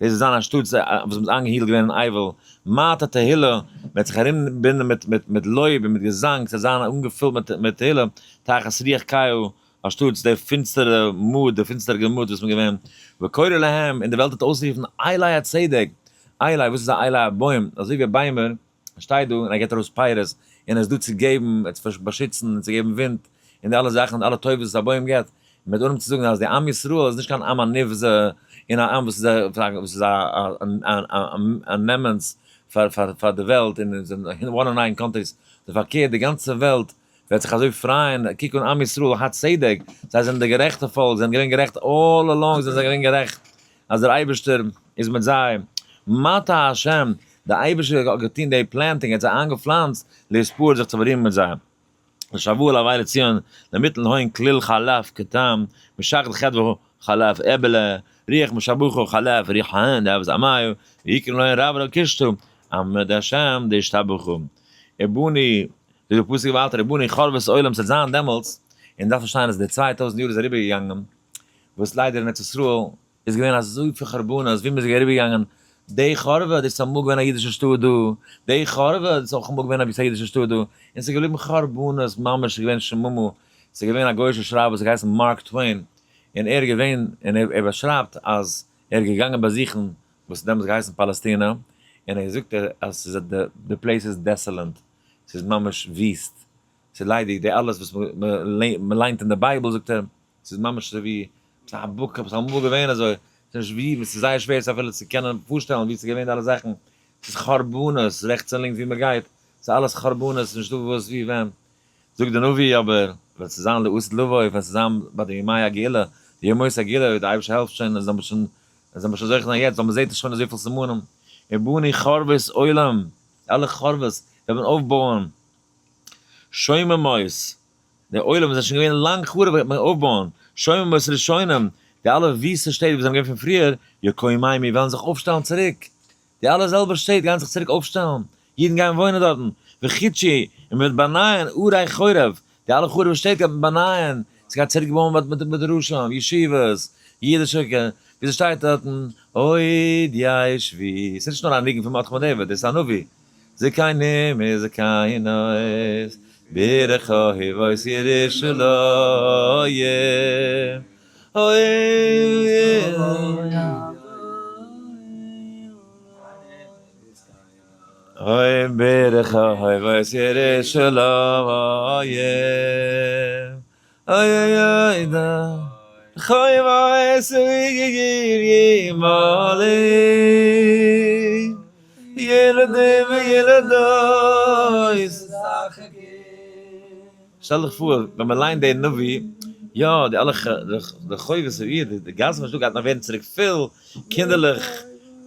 דאס איז זיין אנשטאט וואס מ'איז איינגעהילט געווען אין אבל, מעטה תהילה, מ'וועט זיך ארומבינדן מיט מיט מיט לויב און מיט געזאנג, ס'וועט זיין אנגעפילט מיט מיט תהילה, תחת רוח כהה, אנשטאטס די פינסטערע mood, די פינסטערע געמוט וואס מ'איז געווען, וקורא להם, און די וועלט וועט אויסרופן, אילי הצדק, אילי, וואס איז א אילי? א בוים, אזוי ווי ביימער ער שטייט דא און ער געבט ארויס פירות, און ער איז דא צו געבן, צו באשיצן און צו געבן ווינט, און די אלע זאכן, און אלע טובות וואס א בוים געבט. און מ'האט אנגעהויבן צו זאגן אז די עם ישראל איז נישט קיין עם הנבזה, און א עם וואס איז א נעמענס פאר די וועלט, און אין one oh nine countries, די פארקערט, די גאנצע וועלט וועט זיך אזוי פרייען, קוק אן עם ישראל הצדק, זיי זענען די גערעכטע פאלק, זיי זענען געווען גערעכט all along זענען זיי געווען גערעכט, אז דער אייבערשטער איז מיט זיי, מטע השם, דער אייבערשטער האט געטון די planting, ער האט זיי איינגעפלאנצט, להתפאר זיך צו בארימען מיט זיי. לשבוע לאבילי ציון, למיתן להון כליל חלף כתם, משחת חדוה חלף אבלה, רוח משבחו חלף רוח ההן דאבת עמיו, ויקרא להון רב רב קשתו, עמד השם דאשתבחו. ובני, זאגט דער פסוק ווייטער, ובנו חרבות עולם ס'וועט זיין דעמאלטס, און דארף פארשטיין אז די 2000 יאר איז אריבערגעגאנגען, וואס ליידער אין ארץ ישראל איז געווען אזויפיל חרבנות, ווי מ'איז אריבערגעגאנגען, די חורבה, דאס איז אמאל געווען א אידישע שטאט דא, די חורבה, דאס איז אויך אמאל געווען א אידישע שטאט דא, און ס'איז געבליבן חרבנות ממש, ס'איז געווען שממה, ס'איז געווען א גוי'אישער שרייבער וואס האט געהייסן מארק טוועין, און ער איז געווען, און ער באשרייבט אז ער איז געגאנגען באזוכן וואס האט דעמאלטס געהייסן פאלעסטינע, און ער זאגט אז ס'איז די place איז desolate, ס'איז ממש וויסט, ס'איז ליידיג, די אלעס וואס מ'ליינט אין די Bible זאגט ער, ס'איז ממש אזוי ווי ס'איז א book, ס'איז אמאל געווען אזוי, ס'איז נישט ווי, ס'איז זייער שווער אפילו צו קענען פארשטעלן ווי ס'איז געווען די אלע זאכן, ס'איז חרבנות, רעכטס און לינקס ווי מ'גייט, ס'איז אלעס חרבנות, ס'איז נישטא וואס ווי ווען. זאגט די נביא אבער, ווען ס'איז זיין לעתיד לבוא, ווען ס'איז זיין ביי די ימי הגאולה, די ימות הגאולה, די אייבערשטער העלפט שוין, און זאל מען שוין, זאל מען שוין זוכה זיין יעצט, ווייל מ'זעט שוין אזויפיל סימנים, ובנו חרבות עולם, אלע חרבות וועט מען אויפבויען, שוממות, די עולם איז שוין געווען לאנג חרוב וועט מען אויפבויען, שוממות ראשונים, די אלע וויסטע שטעט וואס זענען געווען פון פריער, יקוממו וועלן זיך אויפשטעלן צוריק, די אלע זעלבע שטעט גייען זיך צוריק אויפשטעלן, אידן גייען וואוינען דארטן, וחדשו, און מען וועט באנייען ערי חורב, די אלע חרוב'ע שטעט גייט מען באנייען, ס'גייט צוריק בויען בתי מדרשים, ישיבות, אידישע, ווי ס'שטייט דארטן, עוד ישבו, ס'איז נישט נאר א ניגון פון מרדכי בן דוד, דאס איז א נביא, זקנים וזקנות, ברחובות ירושלים, אוי ברחובות ירושלים, אוי אוי אוי דא, חובות ימלא, ילדים וילדות. שטעל דיך פאר ווען מען ליינט די נביא, יא די אלע די חובות העיר, די גאסן פון שטאט גייט נאך ווערן צוריק פול, קינדערלעך,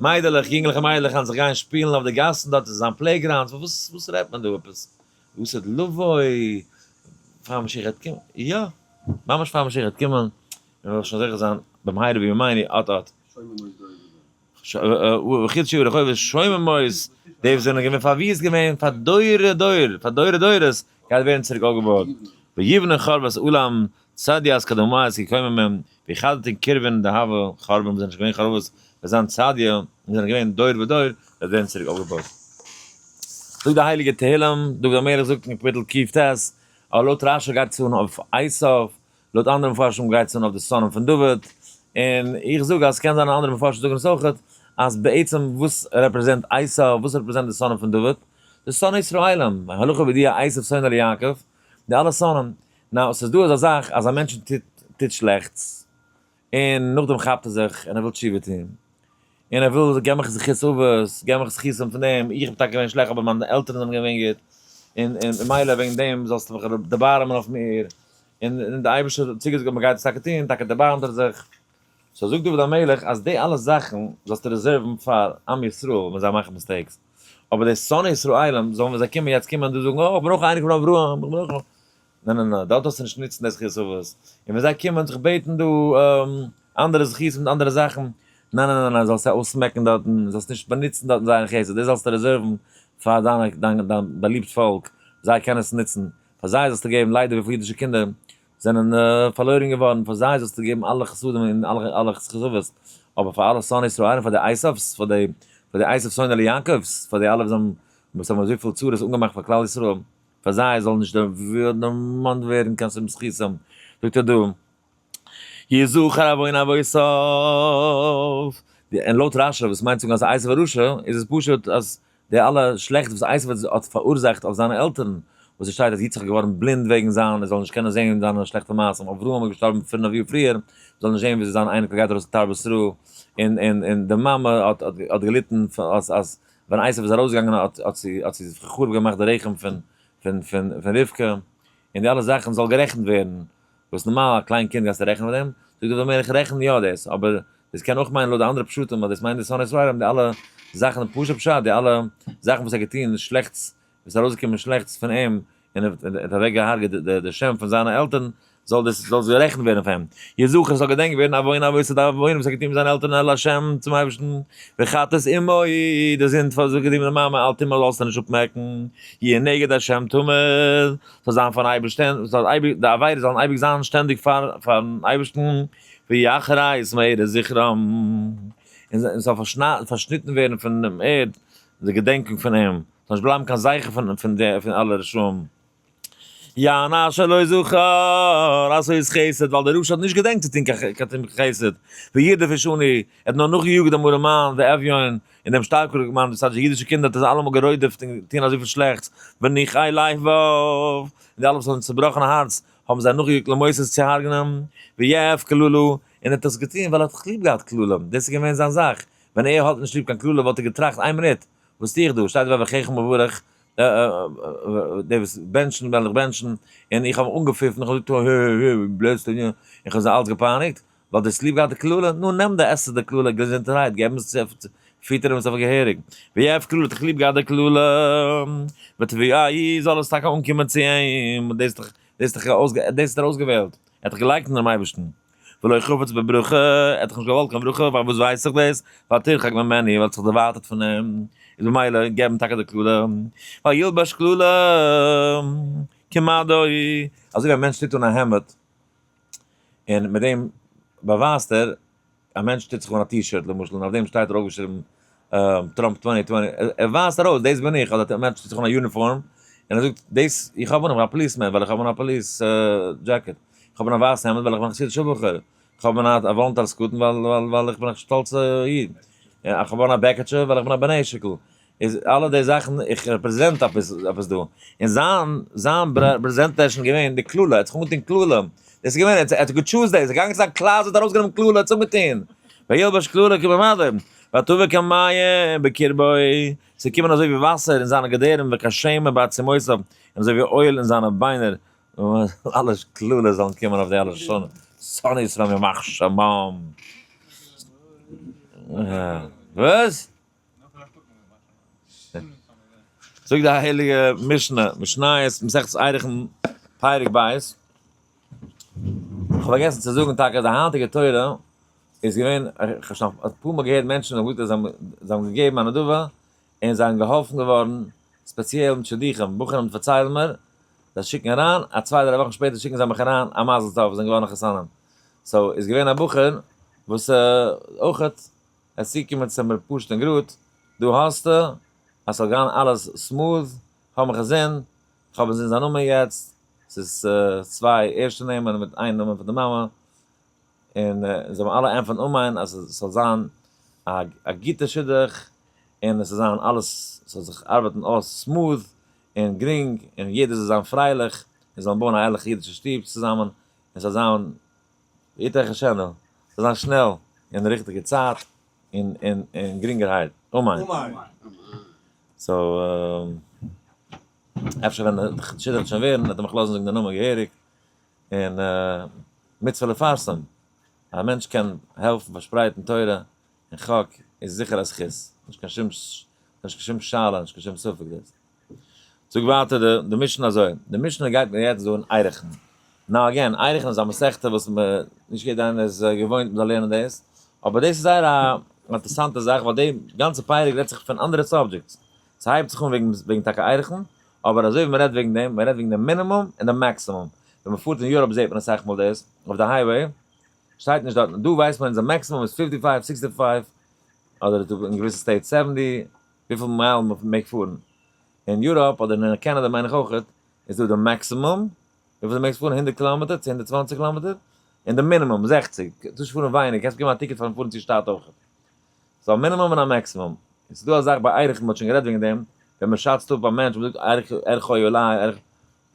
מיידלעך, יונגלעך און מיידלעך גייען זיך גיין שפילן אויף די גאסן דארט איז זיין playgrounds, וואס וואס רעדט מען דא עפעס? וואס איז לבוא פאר משיח וועט קומען? יא, ממש פאר משיח וועט קומען, מען וועט שוין זוכה זיין במהרה בימינו אט אט. וחידשו רחובות שוממות, די וואס זענען געווען פארוויסט געווען פאר דורי דור, פאר דורי דורות, גייט ווערן צוריק אויפגעבויט, ויבנו חרבות אולם, צדיה אז קדמות כקוממים, ויחדתן קרבן דהוה חרבן וואס זענען נישט געווען חרבות, וועט זיין צדיה, און זענען געווען דור ודור, וועט ווערן צוריק אויפגעבויט. זאגט די הייליגע תהילים, דוד המלך זאגט אין קאפיטל קט, אבער לויט רשי גייט עס אן אויף עשיו, לויט אנדערע מפרשים גייט עס אן אויף די שונאים פון דוד, און איך זאג אז ס'קען זיין אז אנדערע מפרשים זאגן עס אויכעט, אז בעצם וואס represent עשיו, וואס represent די שונאים פון דוד? די שונאי ישראלים, הלכה בידוע עשיו שונא ליעקב, די אלע שונאים. now, ס'איז דא אזא זאך אז א מענטש טוט שלעכטס, און נאכדעם כאפט ער זיך און ער וויל תשובה טון, און ער וויל געב מיך זכות אבות, געב מיך זכותים פון דעם, איך בין טאקע געווען שלעכט אבער מיינע עלטערן זענען געווען גוט, און און ממילא וועגן דעם זאלסטו מיך דערבארעמען אויף מיר, און און די אייבערשטער האט צוגעזאגט אז מען גייט עס טאקע טון, טאקע דערבארעמט ער זיך. so זאגט דוד המלך אז די אלע זאכן זאלסטו reserve ן פאר עם ישראל ווען זיי מאכן mistakes, אבער די שונאי ישראלים זאלן ווען זיי קומען יעצט קומען דא זאגן אה איך בין אויך א אייניקל פון אברהם, איך בין אויך. ניין ניין ניין, דארט זאלסטו נישט נוצן די זכות אבות, און ווען זיי קומען זיך בעטן דא אנדערע זכותים מיט אנדערע זאכן, ניין ניין ניין ניין, זאלסט זיי אויסמעקן דארטן, זאלסט נישט באנוצן דארטן זייער חסד, דאס זאלסטו reserve ן פאר דיינע דיין דיין באליבט פאלק, זיי קענען עס נוצן, פאר זיי זאלסטו געבן, ליידער וויפיל אידישע קינדער זענען פארלוירן געווארן, פאר זיי זאלסטו געבן אלע חסדים און אלע אלע זכות אבות, אבער פאר אלע שונאי ישראל, פאר די עשיו'ס, פאר די פאר די עשיו שונא ליעקב'ס, פאר די אלע וואס האבן וואס האבן אזויפיל צרות אנגעמאכט פאר כלל ישראל, פאר זיי זאל נישט דערמאנט ווערן קיין שום זכותים, זאגט ער דא, יזכר עוון אבותיו, און לויט רשי וואס מיינט זאגן אז עשו הרשע, איז עס פשוט אז די אלע שלעכטס וואס עשו האט פאראורזאכט אויף זיינע עלטערן, וואס עס שטייט אז יצחק איז געווארן בלינד וועגן זיין, ער זאל נישט קענען זען זיינע שלעכטע מעשים, אברהם איז געשטארבן 5 יאר פריער, זאל נישט זען וויאזוי זיין אייניקל גייט ארויס לתרבות רעה, און און און די מאמע האט האט געליטן אז אז ווען עשו איז ארויסגעגאנגען האט האט זי האט זי חרוב געמאכט די רחם פון פון פון פון רבקה, און די אלע זאכן זאל גערעכנט ווערן, וואס נארמאל א קליין קינד גייסטו רעכענען מיט דעם? זאגט דוד המלך רעכן יא דאס, אבער דאס קען אויך מיינען לויט די אנדערע פשטים אז דאס מיינט די שונאי ישראלים די אלע זאכן פשוט פשט די אלע זאכן וואס ער האט געטון שלעכטס וואס איז ארויסגעקומען שלעכטס פון אים און ער האט אוועק געהארגעט די שם פון זיינע עלטערן זאל דאס זאל גערעכנט ווערן פאר אים. יזכר ס'זאל געדענקט ווערן עוון אבותיו די עוון וואס ער האט געטון מיט זיינע עלטערן אל השם צום אייבערשטן וחטאת אמו די זינד וואס ער האט געטון מיט די מאמע אל תמח זאלסטו נישט אפמעקן יהיה נגד השם תמיד זאל זיין פארן אייבערשטען זאל אייביג די עבירות זאלן אייביג זיין שטענדיג פאר פארן אייבערשטן ויכרת מארץ זכרם און ס'זאל פארשניטן ווערן פון דעם ערד די געדענקונג פון אים, ס'זאל נישט בלייבן קיין זכר פון פון די פון אלע רשעים. יען אשר לא זכר עשות חסד, ווייל דער רשע האט נישט געדענקט צו טון קיין חסד, וירדוף איש עני, ער האט נאר נאכגעיאגט דעם ארעמאן ואביון, און דעם שטארקער מאן, דאס הייסט די אידישע קינדער האט ער זיי אלעמאל גערודפ'ט און געטון אזויפיל שלעכטס, ונכי לבב, און די אלע וואס האבן צעבראכן הארץ, האבן זיי נאכגעיאגט למותת צו הרג'נען, ויאהב קללה, און ער האט עס געטון ווייל ער האט דאך ליב געהאט קללה, דאס איז געווען זיין זאך, ווען ער האט נישט ליב קיין קללה וואלט ער געטראכט איין מינוט, וואס טו איך דא, שטייט ואברכך מברך, די וואס בענטשן וועל איך בענטשן, און איך האב אנגעפיפן, איך האב געזאגט הע הע הע, בלעסט און איך האב זיי אלץ געפייניגט, ווייל דו האסט ליב געהאט די קללה, נו נעם די עסע די קללה געזונטערהייט, געב עס צו, פיטער אים עס אויף געהעריג, ויאהב קללה האט דאך ליב געהאט די קללה, ותביאהו זאל עס טאקע אנקומען צו אים, דאס איז דאך דאס האט ער אויסגעוועלט, ער האט דאך געלייקנט אינעם אייבערשטן. ולא חפץ בברכה, ער האט דאך נישט געוואלט קיין ברכה, פארוואס ווייס איך דאס? ותרחק ממנו, ווייל ער האט זיך דערווייטערט פון אים, איז במילא געב אים טאקע די קללה, וילבש קללה כמדו, אזוי ווי א מענטש טוט אן א העמד, און מיט דעם באווייזט ער, א מענטש טוט זיך אן א T-shirt למשל, און אויף דעם שטייט ארויפגעשריבן טראמפ 2020, ער ווייזט ארויס דאס בין איך, אדער א מענטש טוט זיך אן א יוניפארם, און ער זאגט דאס, איך האב אן, איך בין א policeman ווייל איך האב אן א police jacket, איך האב אן א ווייסע העמד ווייל איך בין א חסידישער בחור, איך האב אן א וואלנטאל סקוטן ווייל איך בין א שטאלצע איד, איך האב אן א בעקעטשע ווייל איך בין א בני שיקל, איז אלע די זאכן איך represent עפעס עפעס דא, און זיין זיין presentation איז געווען די קללה, ער האט זיך אנגעטון קללה, דאס איז געווען, ער האט גע choose דאס, ער איז געגאנגען צו זיין closet ארויסגענומען קללה האט עס אנגעטון, וילבש קללה כבמדים, ותבא כמים בקרבו, ס'איז געקומען אזוי ווי וואסער אין זיינע געדערים וכשמן בעצמותיו, און אזוי ווי אויל אין זיינע ביינער, אלע קללות זאלן קומען אויף די אלע שונאי ישראל ימח שמם. וואס? זאגט די הייליגע משנה, משניות, מסכת ערכין, פרק ב', איך האב פארגעסן צו זאגן טאקע אז די היינטיגע תורה איז געווען, איך האב שוין אפאר מאל געהערט מענטשן האבן געזאגט אז זיי האבן געגעבן א נדבה און זיי זענען געהאלפן געווארן ספעציעל מיט שידוכים, בחורים פארציילן מיר, זיי שיקן אריין, א צוויי דריי וואכן שפעטער שיקן זיי מיך אריין א מזל טוב, זיי זענען געווארן חתנים. so איז געווען א בחור וואס אויכעט עס איז צוגעקומען צו מיר פשוט און גראד, דא האסטו אז ס'זאל גיין אלעס smooth, כ'האב מיך אינזין, כ'האב אינזין זיין נאמען יעצט, ס'איז צוויי ערשטע נעמען מיט איין נאמען פון די מאמע, און זיי האבן אלע ענטפערן אמן אז עס זאל זיין א גוטע שידוך, און עס זאל זיין אלעס זאל זיך ארבעטן אויס smooth און גרינג, און יעדער זאל זיין פרייליך, און זאלן בויען א ערליכע אידישע שטוב צוזאמען, און ס'זאל זיין ואיתך השנה, ס'זאל זיין שנעל אין די ריכטיגע צייט און און גרינגערהייט, אמן. so אפשר ווען די שידוך וועט שוין ווערן וועט ער מיך לאזן זאגן די נאמען געהעריג, און מצוה לפרסם, א מענטש קען העלפן פארשפרייטן תורה און חק איז זיכער א זכות, נישט קיין שום נישט קיין שום שאלה נישט קיין שום ספק דאס. זאג ווייטער די משנה אזוי, די משנה גייט מיר יעצט דא אין ערכין, now again, ערכין איז א מסכתא וואס נישט יעדער איינער איז געוואוינט מ'זאל לערנען דאס, אבער דאס איז זייער א אינטערעסאנטע זאך ווייל די גאנצע פרק רעדט זיך פון אנדערע subjects, ס'הייבט זיך אן וועגן טאקע ערכין, אבער אזוי ווי מ'רעדט וועגן דעם, מ'רעדט וועגן די מינימום און די maximum, ווען מ'פארט אין Europe זעט מען אסאך מאל דאס, אויף די highway, שטייט נישט דארטן, דא ווייסט מען אונזער maximum איז fifty five, sixty five, אדער אין געוויסע states 70, וויפיל מייל מ'מעג פארן. אין Europe אדער אין קענעדע מיין איך אויכעט, איז דא די maximum, וויפיל דו מעגסט פארן, 100 קילאמעטער צו 120 קילאמעטער, און די מינימום, 60, טארסט נישט פארן ווייניגער, קענסט באקומען א ticket פארן פארן צו שטאט אויכעט. ס'איז א מינימום און א maximum. און ס'איז דא א זאך ביי ערכין, מ'האט שוין גערעדט וועגן דעם, ווען מ'שאצט אפ א מענטש, מ'זאגט ערכו עלי, ערך,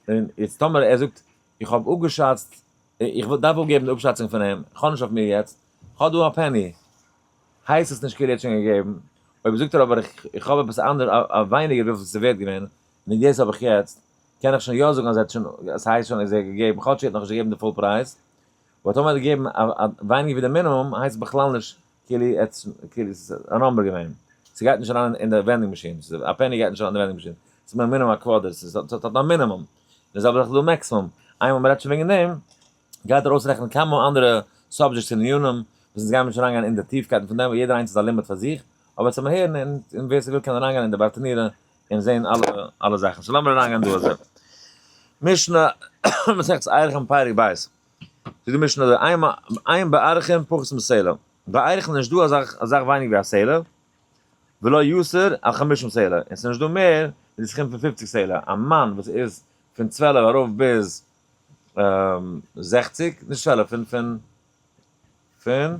און יעצט טאמער ער זאגט, איך האב אפגעשאצט, איך דארף אפגעבן די אפשאצונג פון אים, איך האב נישט אויף מיר יעצט, איך האב דא א penny, הייסט עס נישט כאילו ער האט שוין געגעבן, אויב זאגט ער אבער איך האב עפעס אנדערש א ווייניגער וויפיל ס'איז ווערט געווען, און דאס האב איך יעצט, קען איך שוין יא זאגן אז ער האט שוין, עס הייסט שוין אז ער האט געגעבן, כאטש ער האט נאכנישט געגעבן די full פרייז, אבער טאמער ער האט געגעבן א ווייניגער ווי די מינימום, הייסט עס בכלל נישט כאילו ער האט, כאילו עס איז א number געווען, ס'גייט נישט אריין אין די vending machine, א penny גייט נישט אריין אין די vending machine, ס'איז מינימום א quarter, ס'האט א מינימום, די זעלבע זאך איז דא maximum, איינמאל מ'רעדט שוין וועגן דעם, גייט ער אויסרעכענען כמה אנדערע subjects און ענינים, וואס אונז גיימיר נישט אריינגיין אין די טיפקייטן פון דעם, ווייל יעדער איינס איז א לימוד פאר זיך, אבער צום הערן און ווער ס'וויל קען אריינגיין אין די ברטנורא און זען אלע אלע זאכן. so לאמיר אריינגיין דא אזוי. משנה מסכת ערכין פרק ב'. זאגט די משנה אזוי, אין בערכין פחות מסלע. ביי ערכין איז נישט דא אזא זאך ווייניגער ווי א סלע, ולא יותר על חמישים סלע, און ס'איז נישט דא מער ווי די סכום פון 50 סלע. א מאן וואס איז פון 12 ארויף ביז 60, נישט 12, פון פון פון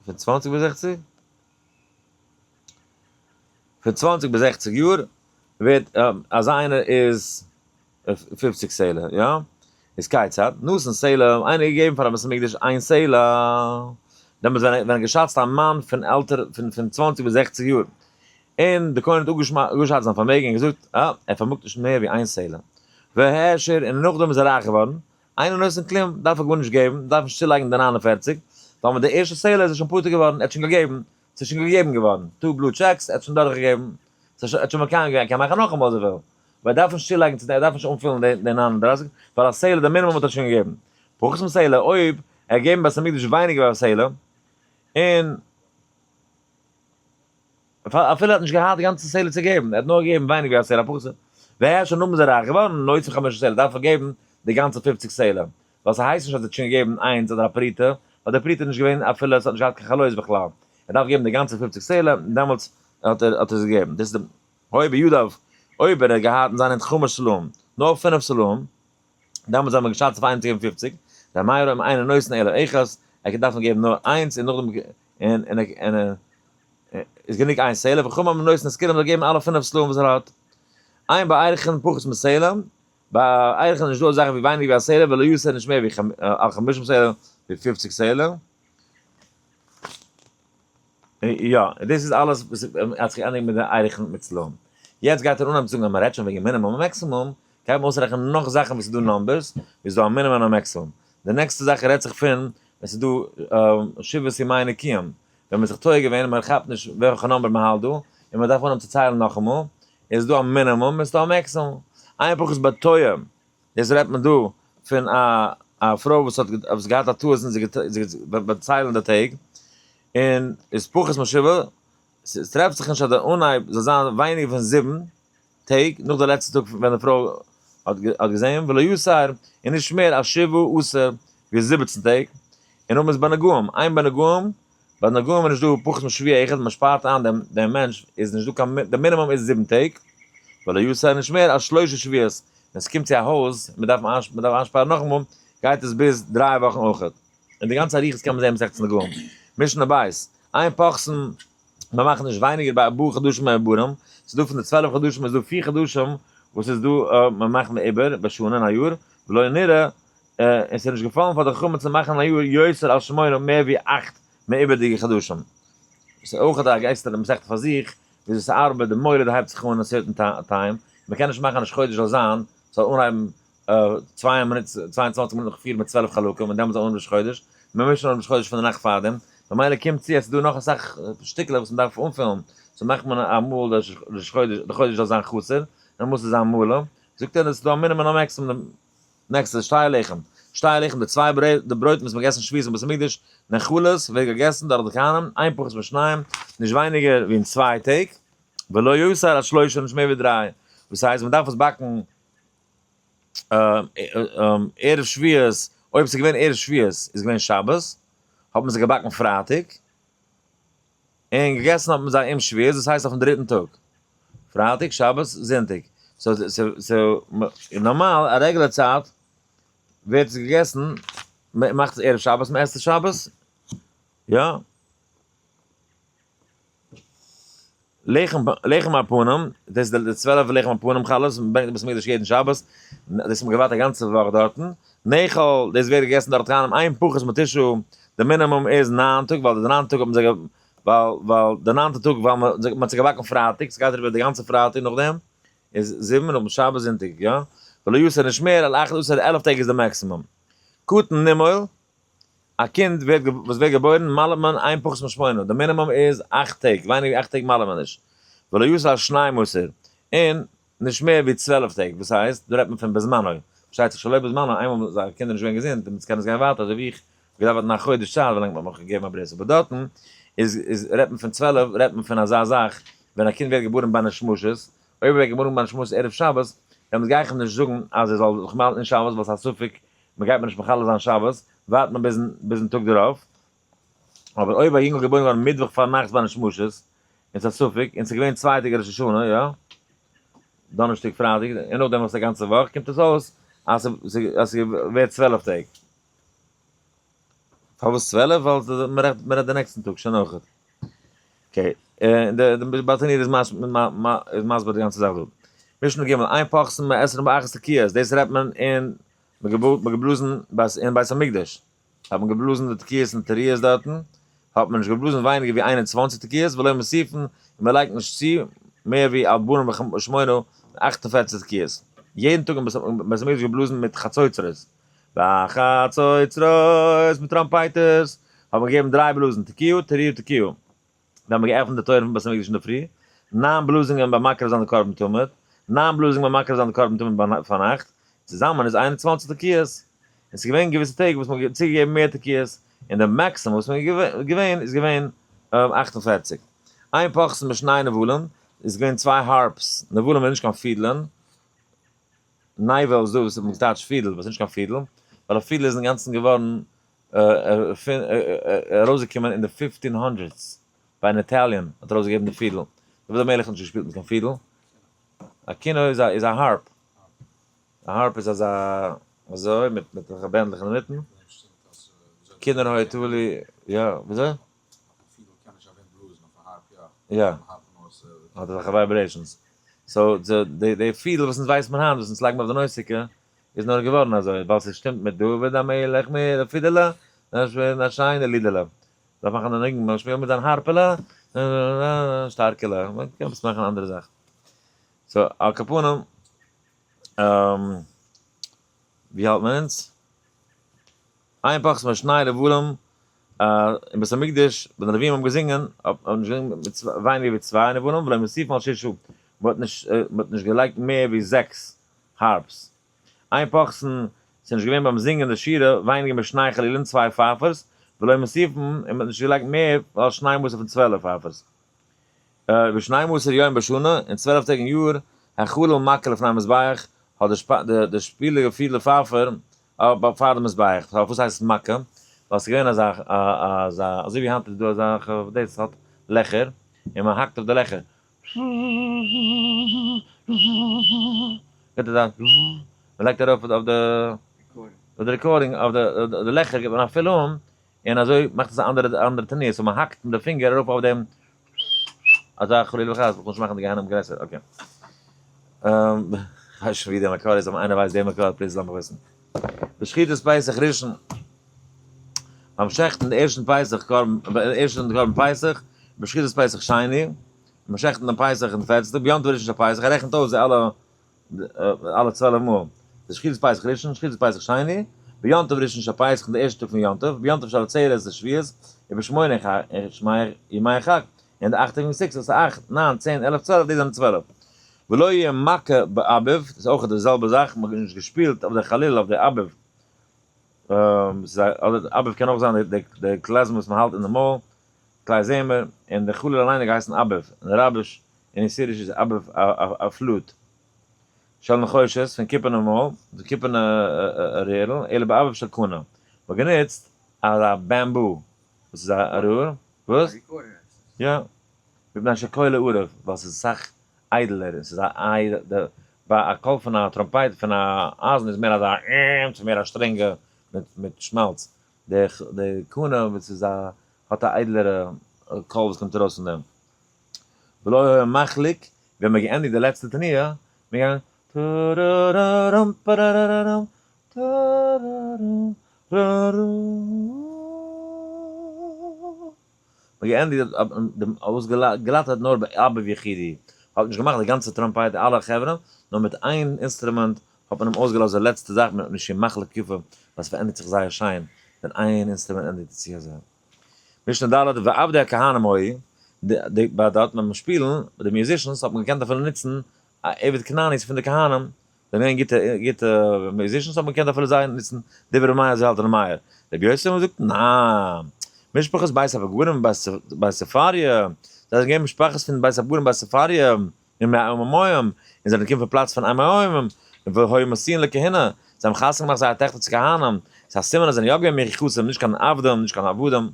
פון 20 ביז 60? פון 20 ביז 60 יאר ווערט אזא איינער איז 50 סלע, יא? איז כיצד? נתן סלע, איינער געגעבן פאר א בית המקדש איין סלע, דעמאלטס ווען ער געשאצט א מאן פון עלטער פון פון 20 ביז 60 יאר, און די כהן האט אפגעשאצט זיין פארמעגן און געזאגט, אה, ער פארמאגט נישט מער ווי איין סלע. והעשיר, און נאכדעם איז ער רייך געווארן, אינו נותן כלום, דארף ער גארנישט געבן, דארף נישט צולייגן די 49, ווייל מיט די ערשטע סלע איז ער שוין פטור געווארן, ער האט שוין געגעבן, ס'איז שוין געגעבן געווארן, two blue checks, ער האט שוין דורכגעגעבן, ער האט שוין מקיים געווען, ער קען מאכן נאכאמאל אז ער וויל, אבער ער דארף נישט צולייגן צו, ער דארף נישט אנפילן די 39, ווייל א סלע, די מינימום האט ער שוין געגעבן. פחות מסלע, אויב ער האט געגעבן בית המקדש ווייניגער ווי א סלע, און אפילו ער האט נישט געהאט די גאנצע סלע צו געבן, ער האט נאר געגעבן ווייניגער ווי א סלע, א פחות, והעשיר נאכדעם איז ער רייך געווארן, נותן חמישים סלע, דארף ער געבן די גאנצע 50 סלע, ווייל ס'הייסט נישט אז ער האט שוין געגעבן איינס אדער א פרוטה, ווייל די פרוטה איז נישט געווען אפילו, עס האט נישט געהאט קיין חלות בכלל, ער דארף געבן די גאנצע 50 סלע, און דעמאלטס האט ער האט ער עס געגעבן, דאס איז די היה בידיו, אויב ער האט געהאט אין זיין הענט חמש סלעים, נאר פינף סלעים, דעמאלטס האט מען געשאצט אויף איינעם צו געבן 50, ר' מאיר אומר אינו נותן אלא אחת, ער דארף נאר געבן נאר איינס און נאכדעם און און און איז גענוג איין סלע, וחכמים אומרים נותן את כולם זאל געבן אלע פינף סלעים וואס ער האט. אין בערכין פחות מסלע, ביי ערכין איז נישט דא אזא זאך ווי ווייניגער ווי א סלע, ולא יותר נישט מער ווי על חמישים סלע, ווי 50 סלע. יא, דאס איז אלעס וואס האט זיך געענדיגט מיט די ערכין מיט סלעים. יעצט גייט ער אנהייבן צו זאגן אז מען רעדט שוין וועגן מינימום און maximum, גייט מען אויסרעכענען נאך זאכן וואס איז דא numbers, ווי איז דא א מינימום און א maximum. די נעקסטע זאך רעדט זיך פון ווען ס'איז דא שבעת ימי נקיים, ווען מ'איז זיך טועה געווען און מען כאפט נישט וועלכע number מען האלט דא, און מען דארף אנהייבן צו ציילן נאכאמאל, איז דא א מינימום און ס'איז דא א maximum. אין פחות בתועה, דאס רעדט מען דא פון א. א פרוי וואס האט וואס געהאט א טעות און זי ביים ציילן די טעג, און איז פחות משבעה, ס'טרעפט זיך נישט אז די אנהייב זאל זיין ווייניגער פון 7 טעג נאך די לעצטע טאג ווען די פרוי האט געזען, ולא יותר, און נישט מער על 17 ווי 17 טעג, און נאכדעם איז בנגעים, אין בנגעים, ביי נגעים איז נישט דא פחות משבוע אחד, מען שפארט איין דעם מענטש, איז נישט דא קיין, די מינימום איז 7 טעג, ולא יותר נישט מער על 3 שבועות, ווען ס'קומט צו א הויז, מען דארף איינשפארן נאכאמאל, גייט עס ביז 3 וואכן אויכעט. און די גאנצע אריכות קען מען זען מסכת נגעים. משנה בית, אין פוחתין, מען מאכט נישט ווייניגער בארבעה חדשים מעוברים, ס'איז דא פון די 12 חדשים איז דא 4 חדשים וואס איז דא מען מאכט מעובר בשנה אין א יאר, ולא נראה, און ס'איז נישט געפאלן פאר די חכמים צו מאכן אין א יאר יותר על 8 מער ווי 8 מעובר'דיגע חדשים. ס'איז אויך א עקסטערע מסכת פאר זיך, וויאזוי ס'ארבעט, די מולד הייבט זיך אן א certain time, מ'קען נישט מאכן אז ראש חודש זאל זיין, ס'זאל אנהייבן 2 מינוט, 22 מינוט נאך 4 מיט 12 חלקים, און דעמאלטס זאל אנהייבן ראש חודש, מען מוז שוין אנהייבן ראש חודש פון די נאכט פארדעם, ממילא קומט צו אז ס'איז דא נאך אסאך שטיקלעך וואס מ'דארף אנפילן, so מאכט מען אמאל ראש חודש, די חודש זאל זיין חסר, און אמאל ס'זאל זיין מלא, זאגט ער אז ס'איז דא א מינימום און א maximum, next איז שתי הלחם, שתי הלחם די צוויי די ברויט וואס מ'האט געגעסן שבועות אין בית המקדש, נאכלות ווערט געגעסן דורך די כהנים, אין פחות משניים, נישט ווייניגער ווי אין 2 טעג, ולא יותר על 3 נישט מער ווי 3, וואס הייסט מ'דארף עס באקן ערב שבועות, אויב ס'איז געווען ערב שבועות איז געווען שבת, האט מען זיי געבאקן פרייטאג, און געגעסן האט מען זיי אום שבועות, דאס הייסט אויפן דריטן טאג, פרייטאג, שבת, זונטאג. so נארמאל, א רעגולער צייט ווערט עס געגעסן, מען מאכט עס ערב שבת, מען עסט עס שבת, יא. לחם, לחם הפנים, דאס איז די 12 לחם הפנים חלות, מען ברענגט אין בית המקדש יעדן שבת, דאס האט מען געווארט א גאנצע וואך דארטן. נאכל, דאס ווערט געגעסן דורך כהנים, אין פחות מתשעה, די מינימום איז 9 טאג, ווייל די 9 טאג האט מען זיי ווייל די ניינטע טאג, ווייל מען האט זיך געבאקן פרייטאג, ס'גייט אריבער די גאנצע פרייטאג נאכדעם, איז 7, נאכדעם שבת זונטאג, יא? ולא יותר נישט מער, על 11, 11 טעג איז די maximum. קטן נימול, א קינד ווערט וואס ווערט געבוירן, מל'ט מען אין פחות משמונה, די מינימום איז 8 טעג, ווייניגער ווי 8 טעג מל'ט מען נישט. ולא יותר על 12, און נישט מער ווי 12 טעג, וואס הייסט, דא רעדט מען פון בזמנו, פארשטייט זיך שלא בזמנו, איינמאל זיין קינד איז נישט געווען געזונט, דעמאלטס קען עס גיין ווייטער, אזוי ווי איך געדארפט ווארטן א חודש צייט ווילאנג מ'האט מיך געגעבן א ברית, אבער דארטן איז רעדט מען פון 12, רעדט מען פון אזא זאך, ווען א קינד ווערט געבארן בין השמשות, אויב ער ווערט געבארן בין השמשות ערב שבת, דעמאלטס גיי איך אים נישט זאגן אז ער זאל זיך מל'ן אין שבת, ווייל ס'איז א ספק, מ'גייט מיר נישט מחלל זיין שבת, ווארט מען ביזן טאג דערויף. אבער אויב א יונגל געבוירן געווארן מיטוואך פארנאכטס בין השמשות, און ס'איז א ספק, און ס'איז געווען 2 טאג ראש השנה, יא, דאנערשטאג, פרייטאג, און נאכדעם וואס א גאנצע וואך, קומט עס אויס אז ס'ווערט 12 טעג. פארוואס 12? ווייל מען רעדט די נעקסטן טאג שוין אויכעט. okay, און די ברטנורא איז מסביר די גאנצע זאך דא. משנה ג', אין פוחתין מעשרים ואחת תקיעות, דאס רעדט מען אין מען געבלאזן אין בית המקדש, האט מען געבלאזן די תקיעות און תרועות דארטן, האט מען נישט געבלאזן ווייניגער ווי 21 תקיעות, ולא מוסיפין, און מען לייגט נישט צו מער ווי 48, 48 תקיעות. יעדן טאג אין בית המקדש געבלאזן מיט חצוצרות, בחצוצרות מיט טראמפייטערס, האט מען געגעבן 3 בלאזן, תקיעה, תרועה, תקיעה. ווען מען געעפנט די טויערן פון בית המקדש אינדערפרי, 9 בלאזונגען ביים מקריב זיין די קרבן תמיד, 9 בלאזונגען ביים מקריב זיין די קרבן תמיד פארנאכט, צוזאמען איז 21 תקיעות. און ס'איז געווען געוויסע טעג וואס מ'האט צוגעגעבן מער תקיעות, און די maximum וואס מ'איז געווען איז געווען 48. אין פוחתין משני נבלים, איז געווען 2 harps, נבלים איז נישט קיין פידלען, נבל איז דא וואס מ'האט געטייטשט פידל, וואס איז נישט קיין פידל, ווייל א פידל איז אינגאנצן געווארן ארויסגעקומען אין די 1500s, ביי אן Italian האט ארויסגעגעבן די פידל. דוד המלך האט נישט געשפילט מיט קיין פידל. א כינור איז א harp. א harp איז אזא, אזוי, מיט אזעלכע בענדלעך אינמיטן. כינור היה תלוי, יא, וויאזוי? יא, האט אזעלכע vibrations. so, די פידל וואס אונז ווייסט מען היינט, וואס אונז לייגן אויף די נויסיקע, איז נאר געווארן אזוי, ווייל ס'שטימט מיט דוד המלך מיט א פידעלע, א שיינע לידעלע. דארף מאכן א ניגון, מען שפילט מיט זיין הארפעלע, שטארקעלע, מען קען עפעס מאכן אנדערע זאך. so, על כל פנים, ווי האלט מען אונז? אין פוחתין משני נבלים, אין בית המקדש, ווען די לווים האבן געזינגען, האט מען נישט געזינגען מיט ווייניגער ווי 2 נבלים, ולא מוסיפין על 6, מען האט נישט געלייגט מער ווי 6 harps. אין פוחתין. ס'איז נישט געווען ביים זינגען די שירה ווייניגער משני חלילין צוויי פייפערס, ולא מוסיפין, און מ'האט נישט געלייגט מער ווייל שנים עשר פון 12 פייפערס. ושנים עשר יום בשנה, און 12 טעג אין יאר, החליל מכה לפני המזבח, האט די שפילער געפירט די פייפער פאר די מזבח. פארוואס הייסט עס מכה? ווייל ס'איז געווען אזא, אזא, אזוי ווי היינט איז דא אזא, דאס האט לעכער, און מען האקט אויף די לעכער. געבט אזא, מען לייגט ארויף אויף די, אויף די recording, אויף די לעכער גיבט מען א פיל אן, און אזוי מאכט עס א אנדערע אנדערע תנועה, so מען האקט מיט די פינגער ארויף אויף דעם, אזא חלילה וחס, מ'קען נישט מאכן די גיהנום גרעסער, okay. כ'ווייס נישט ווי די מקור איז, אויב איינער ווייסט די מקור please לאז מיך וויסן. בשחיטת פסח ראשון, ביים שעכטן די ערשטן פסח קרבן, ערשטן קרבן פסח, בשחיטת פסח שני, ביים שעכטן דעם פסח אין די פערצנטע, ביום טוב ראשון של פסח, ער רעכנט אויס די אלע אלע 12 מאל. די שחיטת פסח ראשון, שחיטת פסח שני, ביום טוב ראשון של פסח אין די ערשטע טאג פון יום טוב, ביום טוב של עצרת די שבועות, ובשמונה ימי החג, און די אכט טעג פון סוכות, דאס איז אכט, ניין, 10, 11, 12, די זענען 12. ולא יהיה מכה באביב, דאס איז אויך די זעלבע זאך, מען האט נישט געשפילט אויף די חליל, אויף די אביב. אביב קען אויך זיין די קלעזמער וואס מען האלט אין די מויל, כלי זמר, און די חליל אליין האט געהייסן אביב, אין אראביש און אין סיריש איז אביב א flute. של נחושת, פון קופערנע מויל, די קופערנע רערל, אלא באביב של קנה. מ'האט גענוצט אזא bamboo, וואס איז א רער, וואס? יא, מפני שקולו ערב, ווייל ס'איז אסאך איידעלער, און ס'איז א איי, ביי א קול פון א טראמפייט פון א אייזן איז מער אזא און, ס'איז מער א שטרענגע מיט שמאלץ. די קנה וואס איז א, האט א איידלערע קול וואס קומט ארויס פון דעם. ולא היה מחליק, ווען מ'האט געענדיגט די לעצטע תנועה, מ'איז געגאנגען טאראראראם פאראראראם טאראראראם. מ'האט געענדיגט דעם אויסגעגלאטעט נאר באביב יחידי, האט נישט געמאכט די גאנצע טראמפייט אלע חברה, נאר מיט איין אינסטרומענט האט מען אים אויסגעלאזט די לעצטע זאך, מען האט נישט געמאכט לקופה, ווייל ס'פארענדיגט זיך זייער שיין ווען איין אינסטרומענט ענדיגט צו אזוי. משנה ד' ועבדי הכהנים היו, די ביי דארט ביים שפילן, ביי די musicians האט מען געקענט אפילו נוצן א עבד כנעני פון די כהנים, זיי זענען געווען גוטע גוטע musicians האט מען געקענט אפילו זיי נוצן, דברי מאיר אזוי האלט ר' מאיר, רבי יוסי זאגט ניין, משפחת בית הפגרים בית ספריה, זיי זענען געווען משפחת פון בית הפגרים בית ספריה, און מהעמים, און זענען געקומען פון פלאץ פון עמים, והיו נשואין לכהונה, זיי האבן חתונה געמאכט זייערע טעכטער צו כהנים, ס'איז א סימן אז זיי זענען יא געווען מיוחסים, נישט קיין עבדים, נישט קיין עבדים.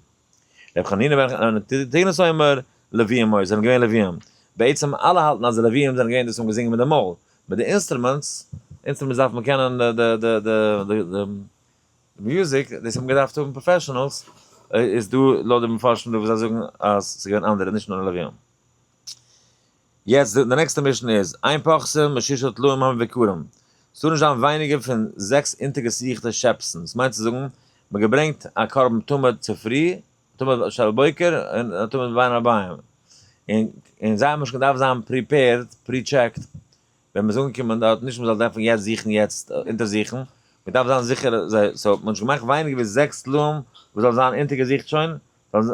רבי חנינא בן אנטיגנוס אומר, לוויים היו, זענען געווען לוויים. בעצם אלע האלטן אז די לוויים זענען געווען די וואס האבן געזינגען מיט די מויל, מיט די instruments, instruments דארף מען קענען די די די די מוזיק, דאס האבן געדארפט האבן professionals, איז דא לויט די מפרשים דא וואס זיי זאגן אז ס'איז געווען אנדערע, נישט נאר לוויים. יעצט די נעקסטע משנה איז, אין פוחתין מששה טלאים המבוקרים, ס'טאר נישט זיין ווייניגער פון זעקס אונטערגעזוכטע שעפסן, דאס מיינט צו זאגן, מ'האט געברענגט א קרבן תמיד צופרי, תמיד של בוקר, און תמיד בין הערבים, און זיי האבן שוין געדארפט זיין prepared, pre-checked, ווען מ'איז אנגעקומען דארט, נישט מ'זאל דארפן יעצט זוכן יעצט אונטערזוכן, מ'דארף זיין זיכער, so מ'האט נישט געמאכט ווייניגער ווי זעקס טלאים וואס זאלן זיין אונטערגעזוכט שוין,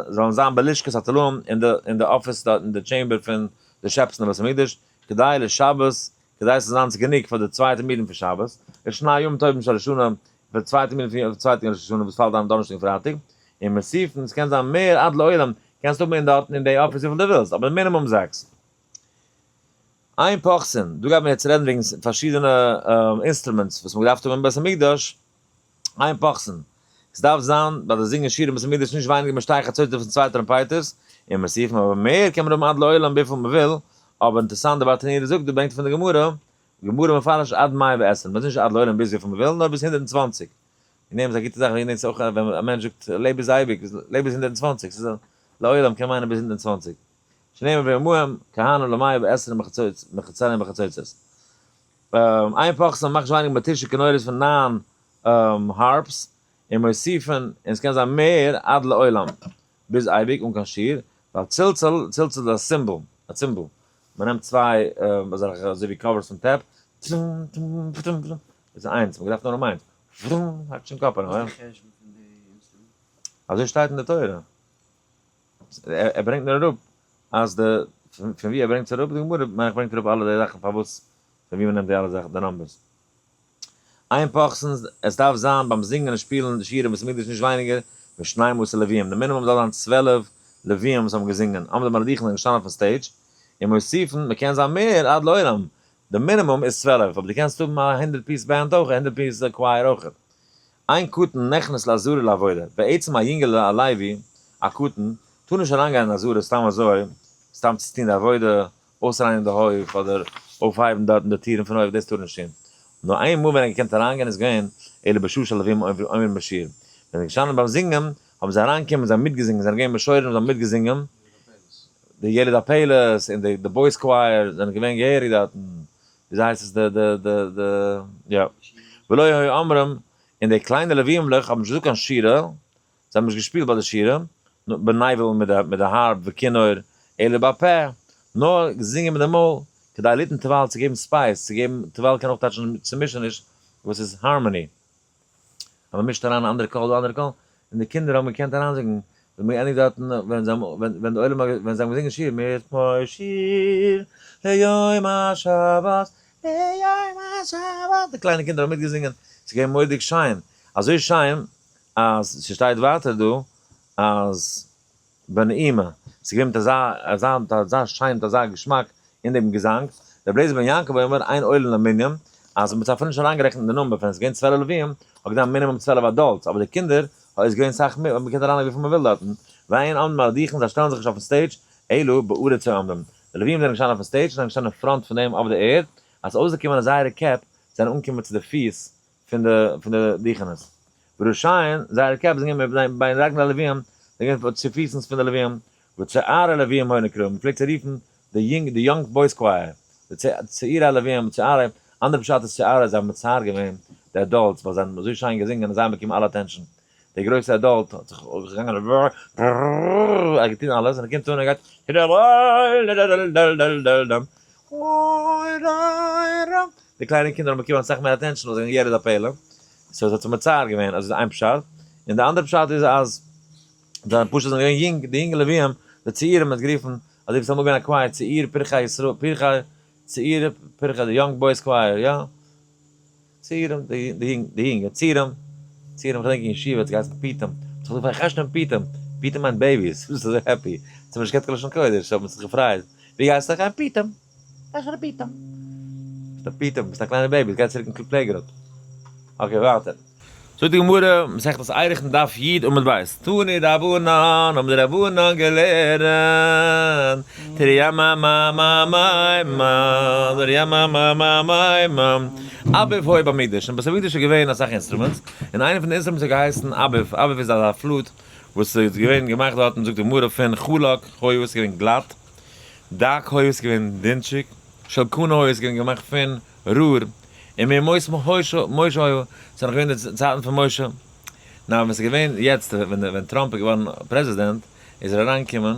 זאלן זיין בלשכת הטלאים אין די אין די אפיס דארט אין די chamber פון די שעפסן אין בית המקדש, כדי לשבת, כדי ס'זאל זיין צו גענוג פאר די צווייטע מיטינג פון שבת, ושני ימים טובים של ראש השנה, פאר די צווייטע מיטינג פון צווייטן ראש השנה וואס פאלט איין דאנערשטאג און פרייטאג, און מוסיפין, ס'קען זיין מער עד לעולם, קענסט האבן אין דארטן אין די אפיס וויפיל דו ווילסט, אבער מינימום זעקס. אין פוחתין, דא גייט מען יעצט רעדן וועגן פארשידענע instruments וואס מ'האט געדארפט האבן אין בית המקדש, אין פוחתין, עס דארף זיין ביי די זינגען שירה אין בית המקדש נישט ווייניגער משתי חצוצרות פון צוויי טראמפייטערס, און מוסיפין אבער מער קען מען האבן עד לעולם וויפיל מען וויל, אבער אינטערסאנט די ברטנורא זאגט דא ברענגט פון די גמרא, גמרא מפרש עד 120, מען איז נישט עד לעולם ביז וויפיל מען וויל נאר ביז 120, און דעם איז א גוטע זאך וועגן דעם איז אויך ווען א מענטש זאגט לעב ביז אייביג, לעב ביז 120, ס'איז לעולם קען מיינען ביז 120. שנאמר ועמהם כהנים למאה ועשרים מחצרים בחצוצרות. אין פוחתין מאכט נישט ווייניגער מתשעה כינורות פון ניין harps, און מוסיפין, און ס'קען זיין מער עד לעולם, ביז אייביג אן קיין שיעור, ווייל צלצול, צלצול איז א סימבאל, א cymbal, מ'נעמט צוויי אזעלכע אזוי ווי covers פון טעפ, טרום טרום טרום טרום, איז איינס, מ'האט געדארפט נאר האבן איינס, פרום, האקט שוין קאפ אריין. וואס איז די חשבון פון די instrument? אזוי שטייט אין די תורה. ער ברענגט נאר אראפ אז די, פון ווי ער ברענגט עס אראפ, די גמרא מיין איך ברענגט אראפ אלע די זאכן פארוואס, פון ווי מ'נעמט די אלע זאכן, די numbers. אין פוחתין, עס דארף זיין ביים זינגען און שפילן די שירה בית המקדש נישט ווייניגער משנים עשר לוויים, די מינימום זאל זיין 12 לוויים וואס האבן געזינגען, עומדים על הדוכן זענען געשטאנען אויפן stage, און מוסיפין, מען קען זיין מער עד לעולם, די מינימום איז 12, אבער דו קענסט האבן א 100 piece band אויך, א 100 piece choir אויך. אין קטן נכנס לעזרה לעבודה, בעצם א יונגעלע א לוי, א קטן, טאר נישט אריינגיין אין עזרה סתם אזוי, סתם צו טון די עבודה, אויסרייניגן די הויף, אדער אויפהייבן דארטן די טירן פון הויף, דאס טאר נישט טון. נאר איין מאל ווען ער געקענט אריינגיין איז געווען, אלא בשעה שהלווים אומרים בשיר. ווען זיי געשטאנען ביים זינגען, האבן זיי אריינגעקומען, זיי האבן מיטגעזינגען, זיי זענען געווען משוררים, זיי האבן מיטגעזינגען. די ילד הפלס און די boys choir זענען געווען געהעריג דארטן. וויאזוי הייסט עס די די די די יא. ולא היו אומרים, און די קליינע לווים'לעך האבן נישט געזאגט קיין שירה, זיי האבן נישט געשפילט ביי די שירה, בנבל מיט די מיט די harp וכינור, אלא בפה, נאר געזינגען מיט די מויל, כדי ליתן תבל צו געבן spice, צו געבן, תבל קען אויך טייטשן צומישעניש, וואס איז harmony. אז מען מישט אריין א אנדערע קול דא אנדערע קול, און די קינדער האבן געקענט אריינזינגען, ווען מען געענדיגט דארטן, ווען זיי האבן, ווען די עולם האט, ווען זיי האבן געזינגען שיר, מזמור שיר ליום השבת, ליום השבת, די קליינע קינדער האבן מיטגעזינגען, ס'איז געווען מורא'דיג שיין, אזוי שיין אז ס'שטייט ווייטער דא אז בנעימה, ס'איז געווען מיט אזא אזא מיט אזא שיין מיט אזא געשמאק אין דעם געזאנג, רבי אליעזר בן יעקב אומר אין עולין למנין, אז מ'האט אפילו נישט אריינגערעכנט אין די number פון עס איז געווען 12 לווים, האט געדארפט מינימום 12 adults, אבער די קינדער איז געווען סאך מער, מ'קען אריינלייגן וויפיל מ'וויל דארטן, ואין עומדים על הדוכן, זיי שטעלן זיך נישט אויפן stage, אלא בארץ היו עומדים, די לווים זענען געשטאנען אויפן stage און זענען געשטאנען אין front פון דעם אויף די ערד, אז ס'איז אויסגעקומען אז זייערע קעפ זענען אנגעקומען צו די פיס פון די פון די דוכנס. וראשיהן, זייערע קעפ זענען געווען בין רגלי הלוויים, זענען געווען צופיסנס פון די לוויים, וצעירי הלוויים היו נקראים, מען פלעגט זיי רופן די יונג די young boys choir, די צעירי הלוויים, צעירי, אנדערע פשט איז צעירי, זיי האבן מצער געווען די adults, ווייל זיי האבן אזוי שיין געזינגען און זיי האבן באקומען אלע attention. דער גרויסער adult האט זיך געגאנגען ער האט געטון אלעס און ער קומט אן ער גייט. די קליינע קינדער האבן באקומען אסאך מער attention ווייל זיי זענען ילד הפלא, so עס האט זיך מצער געווען, אז איז איין פשט, און די אנדערע פשט איז אז זיי פשוט זענען געווען יונג, די יונגע לוויים, די צעירים האט גערופן, אזוי ווי עס איז אמאל געווען א choir צעיר פרחי ישראל, פרחי צעיר פרחי די young boys choir, יא. צעירים, די יונגע, צעירים, צעירים, כ'דענק אין ישיבה האט עס געהייסן פיטום, האט זיך געזאגט פאר חשבון פיטום, פיטום מיינט babies, ביסט אזוי happy, האט מען נישט געהאט קיין לשון קודש, האט מען זיך געפרייט, ווי גייסטו? איך גיי אין פיטום, גיי שוין אין פיטום, ביסט א פיטום, ביסט א קליינע baby, גיי צוריק אין playgroup, okay ווייטער. זאגט די גמרא, מסכת ערכין דף י עמוד ב', תנו רבנן, האבן די רבנן געלערנט, תרימממממממממ, אביב היה במקדש, אין בית המקדש איז געווען אסאך instruments, און איינע פון די instruments האט געהייסן אביב, אביב איז אזא flute וואס איז געווען געמאכט דארטן, זאגט די גמרא פון חלק היה איז געווען גלאט, דק היה איז געווען דינטשיג, של קנה היה איז געווען געמאכט פון רור, און מימות משה היה, ס'איז נאך געווען די צייטן פון משה. נאר ווען ס'איז געווען יעצט ווען טראמפ איז געווארן פרעזידענט איז ער אריינגעקומען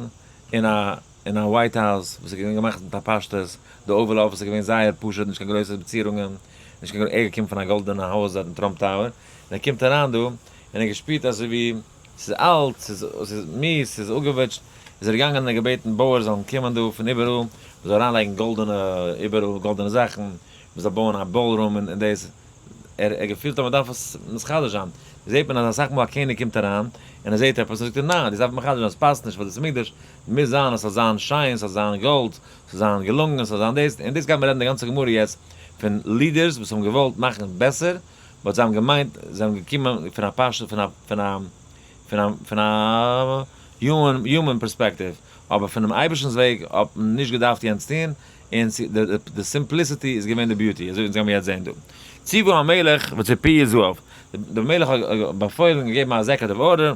אין א אין א White House וואס איז געווען געמאכט מיט א פשטות, די Oval Office איז געווען זייער פשוט נישט קיין גרויסע באצירונגען, נישט קיין ער געקומען פון א גאלדענע הויז דארט אין Trump Tower, און ער קומט אריין דא און ער האט געשפירט אזוי ווי ס'איז אלט, ס'איז ס'איז מיאוס, ס'איז אפגעוויטשט, איז ער געגאנגען און געבעטן בויערס זאלן קומען דא פון איבעראל, מ'זאל אריינלייגן גאלדענע איבעראל גאלדענע זאכן, מ'זאל בויען א ballroom און דאס. ער האט געפילט אז מען דארף עס מתחדש זיין, זעט מען אז אסאך מאל א קעניג קומט אריין און ער זעט עפעס און זאגט ער ניין דאס דארף מען מחדש זיין עס פאסט נישט פאר דאס מקדש, מוז זיין עס זאל זיין שיין, עס זאל זיין גאלד, עס זאל זיין געלונגען, עס זאל זיין דאס, און דאס גייט מען רעדן די גאנצע גמרא יעצט פון leaders וואס האבן געוואלט מאכן בעסער, but זיי האבן געמיינט זיי האבן געקומען פון א פשט פון א פון א פון א פון א human perspective, אבער פונעם אייבערשטנ'ס וועג האט מען נישט געדארפט יענץ טון, און די simplicity איז געווען די beauty, אזוי ווי אונז גיימיר יעצט זען דא. ציוה המלך וציפהו זהב, דער מלך האט באפוילן און געגעבן א executive order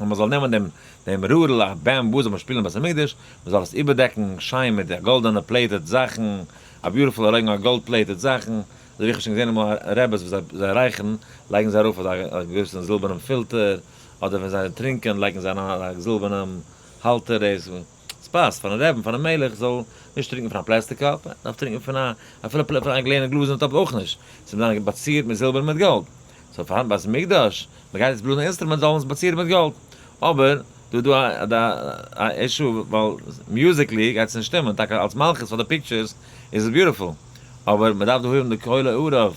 אז מען זאל נעמען דעם דעם רערל א bamboo זאל מען שפילן אין בית המקדש, מען זאל עס איבערדעקן שיין מיט גאלדענע plated זאכן, א beautiful לייגן א gold plated זאכן, אזוי ווי איך האב שוין געזען אמאל רעבעס וואס זיי רייכערן לייגן זיי ארויף אזא געוויסן זילבערנעם פילטער, אדער ווען זיי טרינקען לייגן זיי אריין א זילבערנעם האלטער דאס. ס'פאסט פארן רעבין פארן מלך זאל נישט טרינקען פון א plastic cup, ער דארף טרינקען פון א אפילו פון א גלענע גלאזערנע טאפ אויך נישט, ס'מוז זיין באצירט מיט זילבער און מיט גאלד. so פארן בית מקדש, מ'גייט יעצט בלאזן instrument זאל מען עס באצירן מיט גאלד. אבער דא איז דא א issue ווייל musically גייט עס נישט שטימען, טאקע אלס מלכות פאר די pictures איז עס beautiful, אבער מ'דארף דא האבן די קול ערב.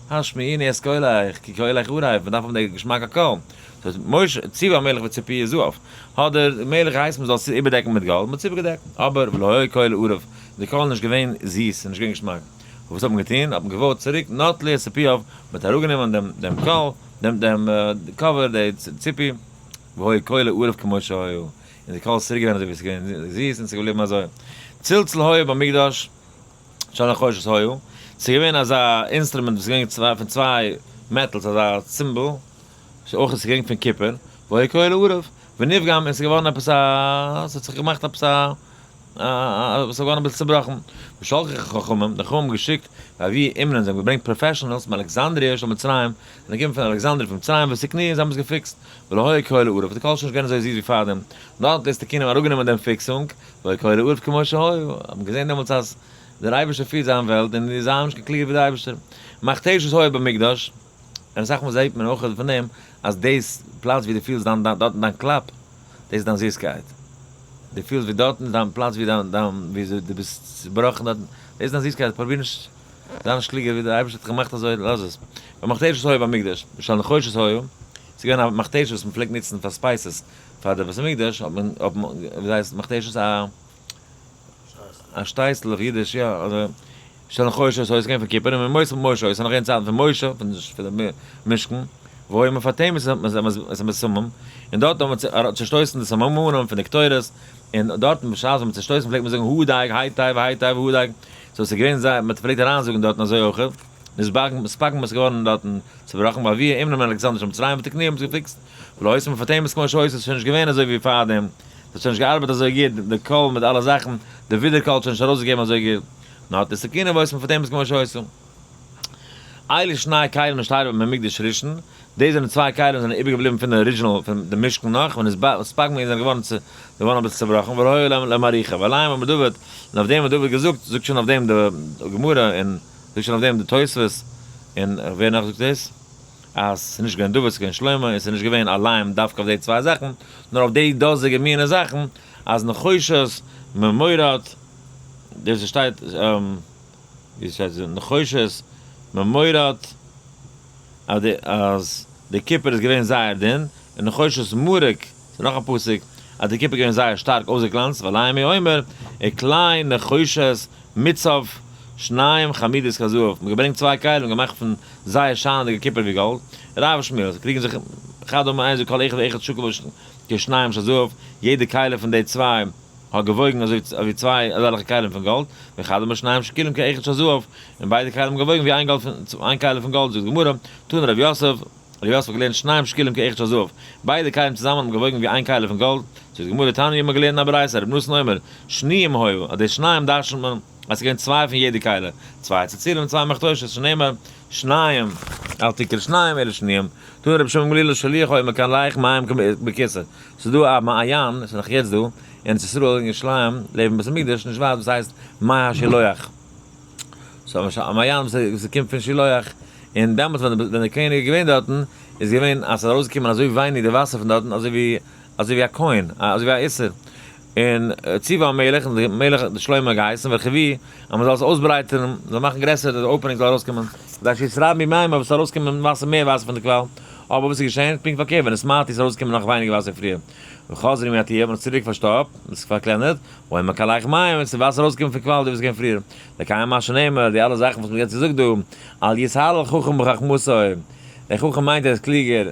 השמיעיני את קולך, כי קולך ערב, מען דארף האבן די געשמאקע קול. סאו משה, ציוה המלך וציפוהו זהב, האט דער מלך געהייסן מען זאל עס איבערדעקן מיט גאלד, מען האט עס איבערגעדעקט, אבער ולא היה קולה ערב, די קול איז נישט געווען זיס און נישט געווען געשמאק. וואס האט מען געטון? האט מען געווארט צוריק נטלו את ציפויו, מען האט אראפגענומען דעם דעם קול, דעם דעם cover, די ציפוי, והיה קולו ערב כמו שהיה, און די קול איז צוריק געווען אזוי ווי עס איז געווען זיס און עס איז געבליבן אזוי. צלצול היה במקדש. של נחושת היה, ס'איז געווען אזא אינסטרומענט וואס איז געווען פון צוויי metals, אזא cymbal, ס'איז אויך איז געווען פון קופער, והיה קולו ערב, ונפגם, און ס'איז געווארן עפעס א, ס'האט זיך געמאכט עפעס א, ס'איז געווארן אביסל צובראכן, ושלחו חכמים, די חכמים האבן געשיקט, והביאו אומנים, זיי האבן געברענגט professionals מאלכסנדריה של מצרים, זענען געקומען פון אלכסנדריה פון מצרים, ותקנוהו, און זיי האבן עס געפיקסט, ולא היה קולו ערב, די קול איז שוין נישט געווען אזוי זיס ווי פארדעם, נאר האט תקנום אראפגענומען דעם פיקסונג, והיה קולו ערב כמו שהיה, האט מען געזען דעמאלטס אז דער אייבערשטער פירט זיין וועלט און זיי זענען נישט קיין קלוגער ווי דער אייבערשטער. מכתשת היה במקדש, און אסאך מאל זעט מען אויך פון דעם אז דאס פלאץ ווי דו פילסט דיין דארטן דיין קלאפ, דאס איז דיין זיסקייט. דו פילסט ווי דארטן איז דיין פלאץ ווי דיין דיין ווי דו ביסט צובראכן דארטן, דאס איז דיין זיסקייט, פרוביר נישט זיי נישט קלוגער ווי דער אייבערשטער האט דיך געמאכט אזוי, לאז עס. במכתשת היה במקדש, של נחושת היה, ס'איז געווען א מכתשת וואס מ'פלעגט נוצן פאר spices, פאר די בית המקדש האט מען האט מען ווי הייסט מכתשת א א שטייסל אויף אידיש יא אדער של נחושת היה איז געווען פון קופער און מימות משה איז נאך געווען צייטן פון משה פון די משכן והיו מפטמין את הבשמים און דארט האט מען צושטויסן די סממנים פון די קטורת און דארטן בשעת ווען מען צושטויסן פלעגט מען זאגן הדק היטב היטב הדק so ס'איז געווען זייער מען פלעגט אריינזאגן דארטן אזוי אויך. נתפגם איז געווארן דארטן צובראכן והביאו אומנים מאלכסנדריה של מצרים ותקנוהו האבן עס געפיקסט ולא היתה מפטמת כמו שהיתה ס'איז שוין נישט געווען אזוי ווי פארדעם ס'האט שוין נישט געארבעט אזוי גוט די קול מיט אלע זאכן די ווידער קול האט שוין נישט ארויסגעגעבן אזוי גוט נטלו ותקנוהו והיתה מפטמת כמו שהיתה. אלו שני כלים נשתיירו ממקדש ראשון, דאס זענען צוויי כלים וואס זענען איבערגעבליבן פון די original פון די משכן נאך ונתפגמו און זענען געווארן געווארן אביסל צובראכן ולא היה להם למעריכה ועליהם אמר דוד און אויף דעם האט דוד געזאגט זאגט שוין אויף דעם די גמרא און זאגט שוין אויף דעם די תוספות, און ווער נאך זאגט דאס? אז ס'איז נישט געווען דוד ס'איז געווען שלמה, און ס'איז נישט געווען אליין דווקא אויף די צוויי זאכן, נאר אויף די דאזיגע מינע זאכן, אז נחושת ממורד, דאס וואס שטייט, ווי שטייט עס, נחושת ממורד, אז די אז די קופער איז געווען זייער דין, און נחושת מרק, ס'איז נאך א פסוק, אז די קופער איז געווען זייער שטארק אויסגעגלאנצט, ועליהם הוא אומר, וכלי נחושת מוצב שניים חמודות כזהב, מ'האט געברענגט צוויי כלים געמאכט פון זייער שיינענדיגע קופער ווי גאלד, רב ושמואל, זיי קריגן זיך אחד אמר איינער זאגט כל אחד ואחד שקול כשניים של זהב, יעדע כלי פון די צוויי האט געוואויגן אזוי ווי צוויי אזעלכע כלים פון גאלד, ואחד אמר שניים שקולים כאחד של זהב, און ביידע כלים האבן געוואויגן ווי איין גאלד פון איין כלי פון גאלד, זאגט די גמרא, תנא רב יוסף, ר' יוסף האט געלערנט שניים שקולים כאחד של זהב, ביידע כלים צוזאמען האבן געוואויגן ווי איין כלי פון גאלד, זאגט די גמרא תניא האט מען געלערנט אין א ברייתא רבי נתן אומר, שניים היו, אז די שניים דרש'נט מען אז ס'איז געווען צוויי פון יעדע כלי, צוויי צלצולים און צוויי מכתשות, שנאמר, שניים, אל תקרא שניים אלא שניים, תנא רבי שמעון גמליאל השילוח היה מקלח מים בכסה, ס'איז דא א מעיין, ס'איז נאך יעצט דא, אין ארץ ישראל אין ירושלים, לעבן בית המקדש, נישט ווייט, וואס הייסט מי השילוח. so א מעיין וואס קומט פון שילוח, און דעמאלטס ווען דער קעניג איז געווען דארטן, איז געווען אז ס'איז ארויסגעקומען אזוי ווייניג די וואסער פון דארטן, אזוי ווי אזוי ווי א כהן, אזוי ווי א איסר. און ציווה המלך, און דער מלך האט שלמה געהייסן, והרחיבוהו, אז מ'זאל עס אויסברייטערן, מ'זאל מאכן גרעסער די opening זאל ארויסקומען, כדי שיתרבו מימיו, עס זאל ארויסקומען וואסער מער וואסער פון די קוואל. אבער וואס איז געשען? פונקט פארקערט, ונתמעטו איז ארויסגעקומען נאך ווייניגער וואסער ווי פריער. וחזרו ומעטוהו, מ'האט עס צוריק פארשטאפט, עס פארקלענערט, והיה מקלח מים, עס איז וואסער ארויסגעקומען פון קוואל די וואס איז געווען פריער. לקיים מה שנאמר, די אלע זאכן וואס מ'האט יעצט געזאגט דא, אל יתהלל חכם בחכמתו, דער חכם מיינט ער איז קלוגער,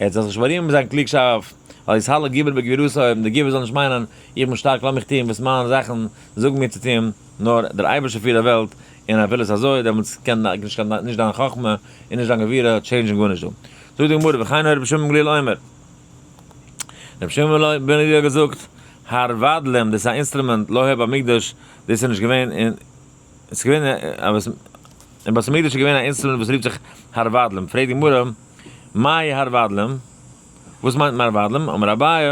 ער זאל זיך נישט בארימען מיט זיין קלוגשאפט, אל יתהלל גיבור בגבורתו, דער גיבור זאל נישט מיינען, איך בין שטארק לאמיך טון וואס מיינע זאכן זאגן מיר צו טון, נאר דער אייבערשטער פירט די וועלט, און ער וויל עס אזוי, דעמאלטס קען נישט דיין חכמה און נישט דיין גבורה change ן גארנישט דא. זאגט די גמרא, וכן היה רבי שמעון בן גמליאל אומר. רבי שמעון בן גמליאל האט געזאגט, הרבדלים, דאס איז א אינסטרומענט, לא היה במקדש, דאס איז נישט געווען אין, עס איז געווען אין בית המקדש איז געווען א אינסטרומענט וואס רופט זיך הרבדלים, פרעגט די גמרא, מאי הרבדלים? וואס מיינט מען הרבדלים? אמר אביי,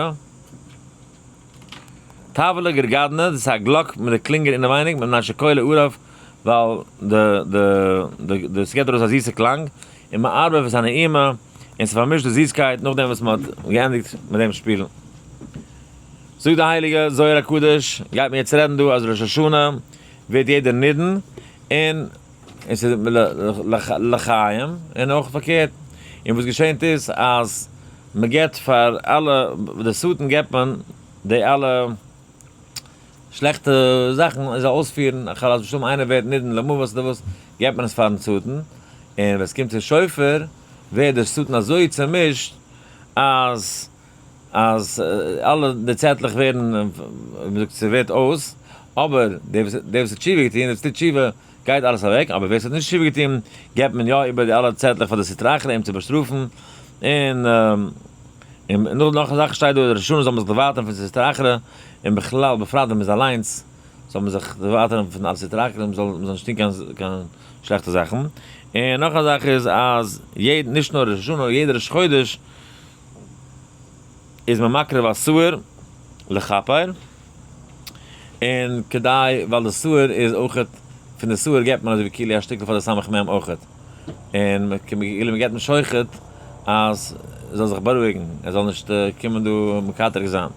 טבלא גרגדנא, דאס איז א גלאק מיט די קלינגער אינעווייניג, מפני שקולו ערב, ווייל די די די ס'געבט ארויס א זיסע קלאנג, און מערבב את הנעימה, און ס'פארמישט די זיסקייט נאכדעם וואס מ'האט געענדיגט מיט דעם שפילן. זאגט די הייליגע זוהר הקדוש, גייט מען יעצט רעדן דא אז ראש השנה ווערט יעדער נידון, און. און ס'איז לחיים, און אויך פארקערט. און וואס געשענט איז אז מ'געט פאר אלע, די שטן געבט מען די אלע שלעכטע זאכן ער זאל אויספירן, חס ושלום איינער ווערט נידון למוות אדער וואס, געבט מען עס פארן שטן, און ווען עס קומט צו שופר ווערט דער שטן אזוי צעמישט אז אז אלע די צעטלעך ווערן, ווי מ'זאגט, ס'ווערט אויס, אבער דער וואס האט תשובה געטון, דער וואס טוט תשובה, גייט אלעס אוועק, אבער ווער ס'האט נישט תשובה געטון, געבט מען יא איבער די אלע צעטלעך פאר די סטרא אחרא אים צו באשטראפן, און און נאך א זאך שטייט דא, ראש השנה זאל מען זיך דערווייטערן פון סטרא אחרא, און בכלל בפרט ווען מ'איז אליינס, זאל מען זיך דערווייטערן פון אלע סטרא אחרא, מ'זאל נישט טון קיין שלעכטע זאכן, און נאך א זאך איז אז יעדן, נישט נאר ראש השנה, יעדע ראש חודש, איז מען מקריב א שעיר לכפר, און כדי ווייל די שעיר איז אויכעט, פון די שעיר געבט מען אזוי ווי כאילו א שטיקל פאר די סמך מם אויכעט, און כאילו מען געבט אים שוחד אז ער זאל זיך בארואיגן, ער זאל נישט קומען דא מקטרג זיין.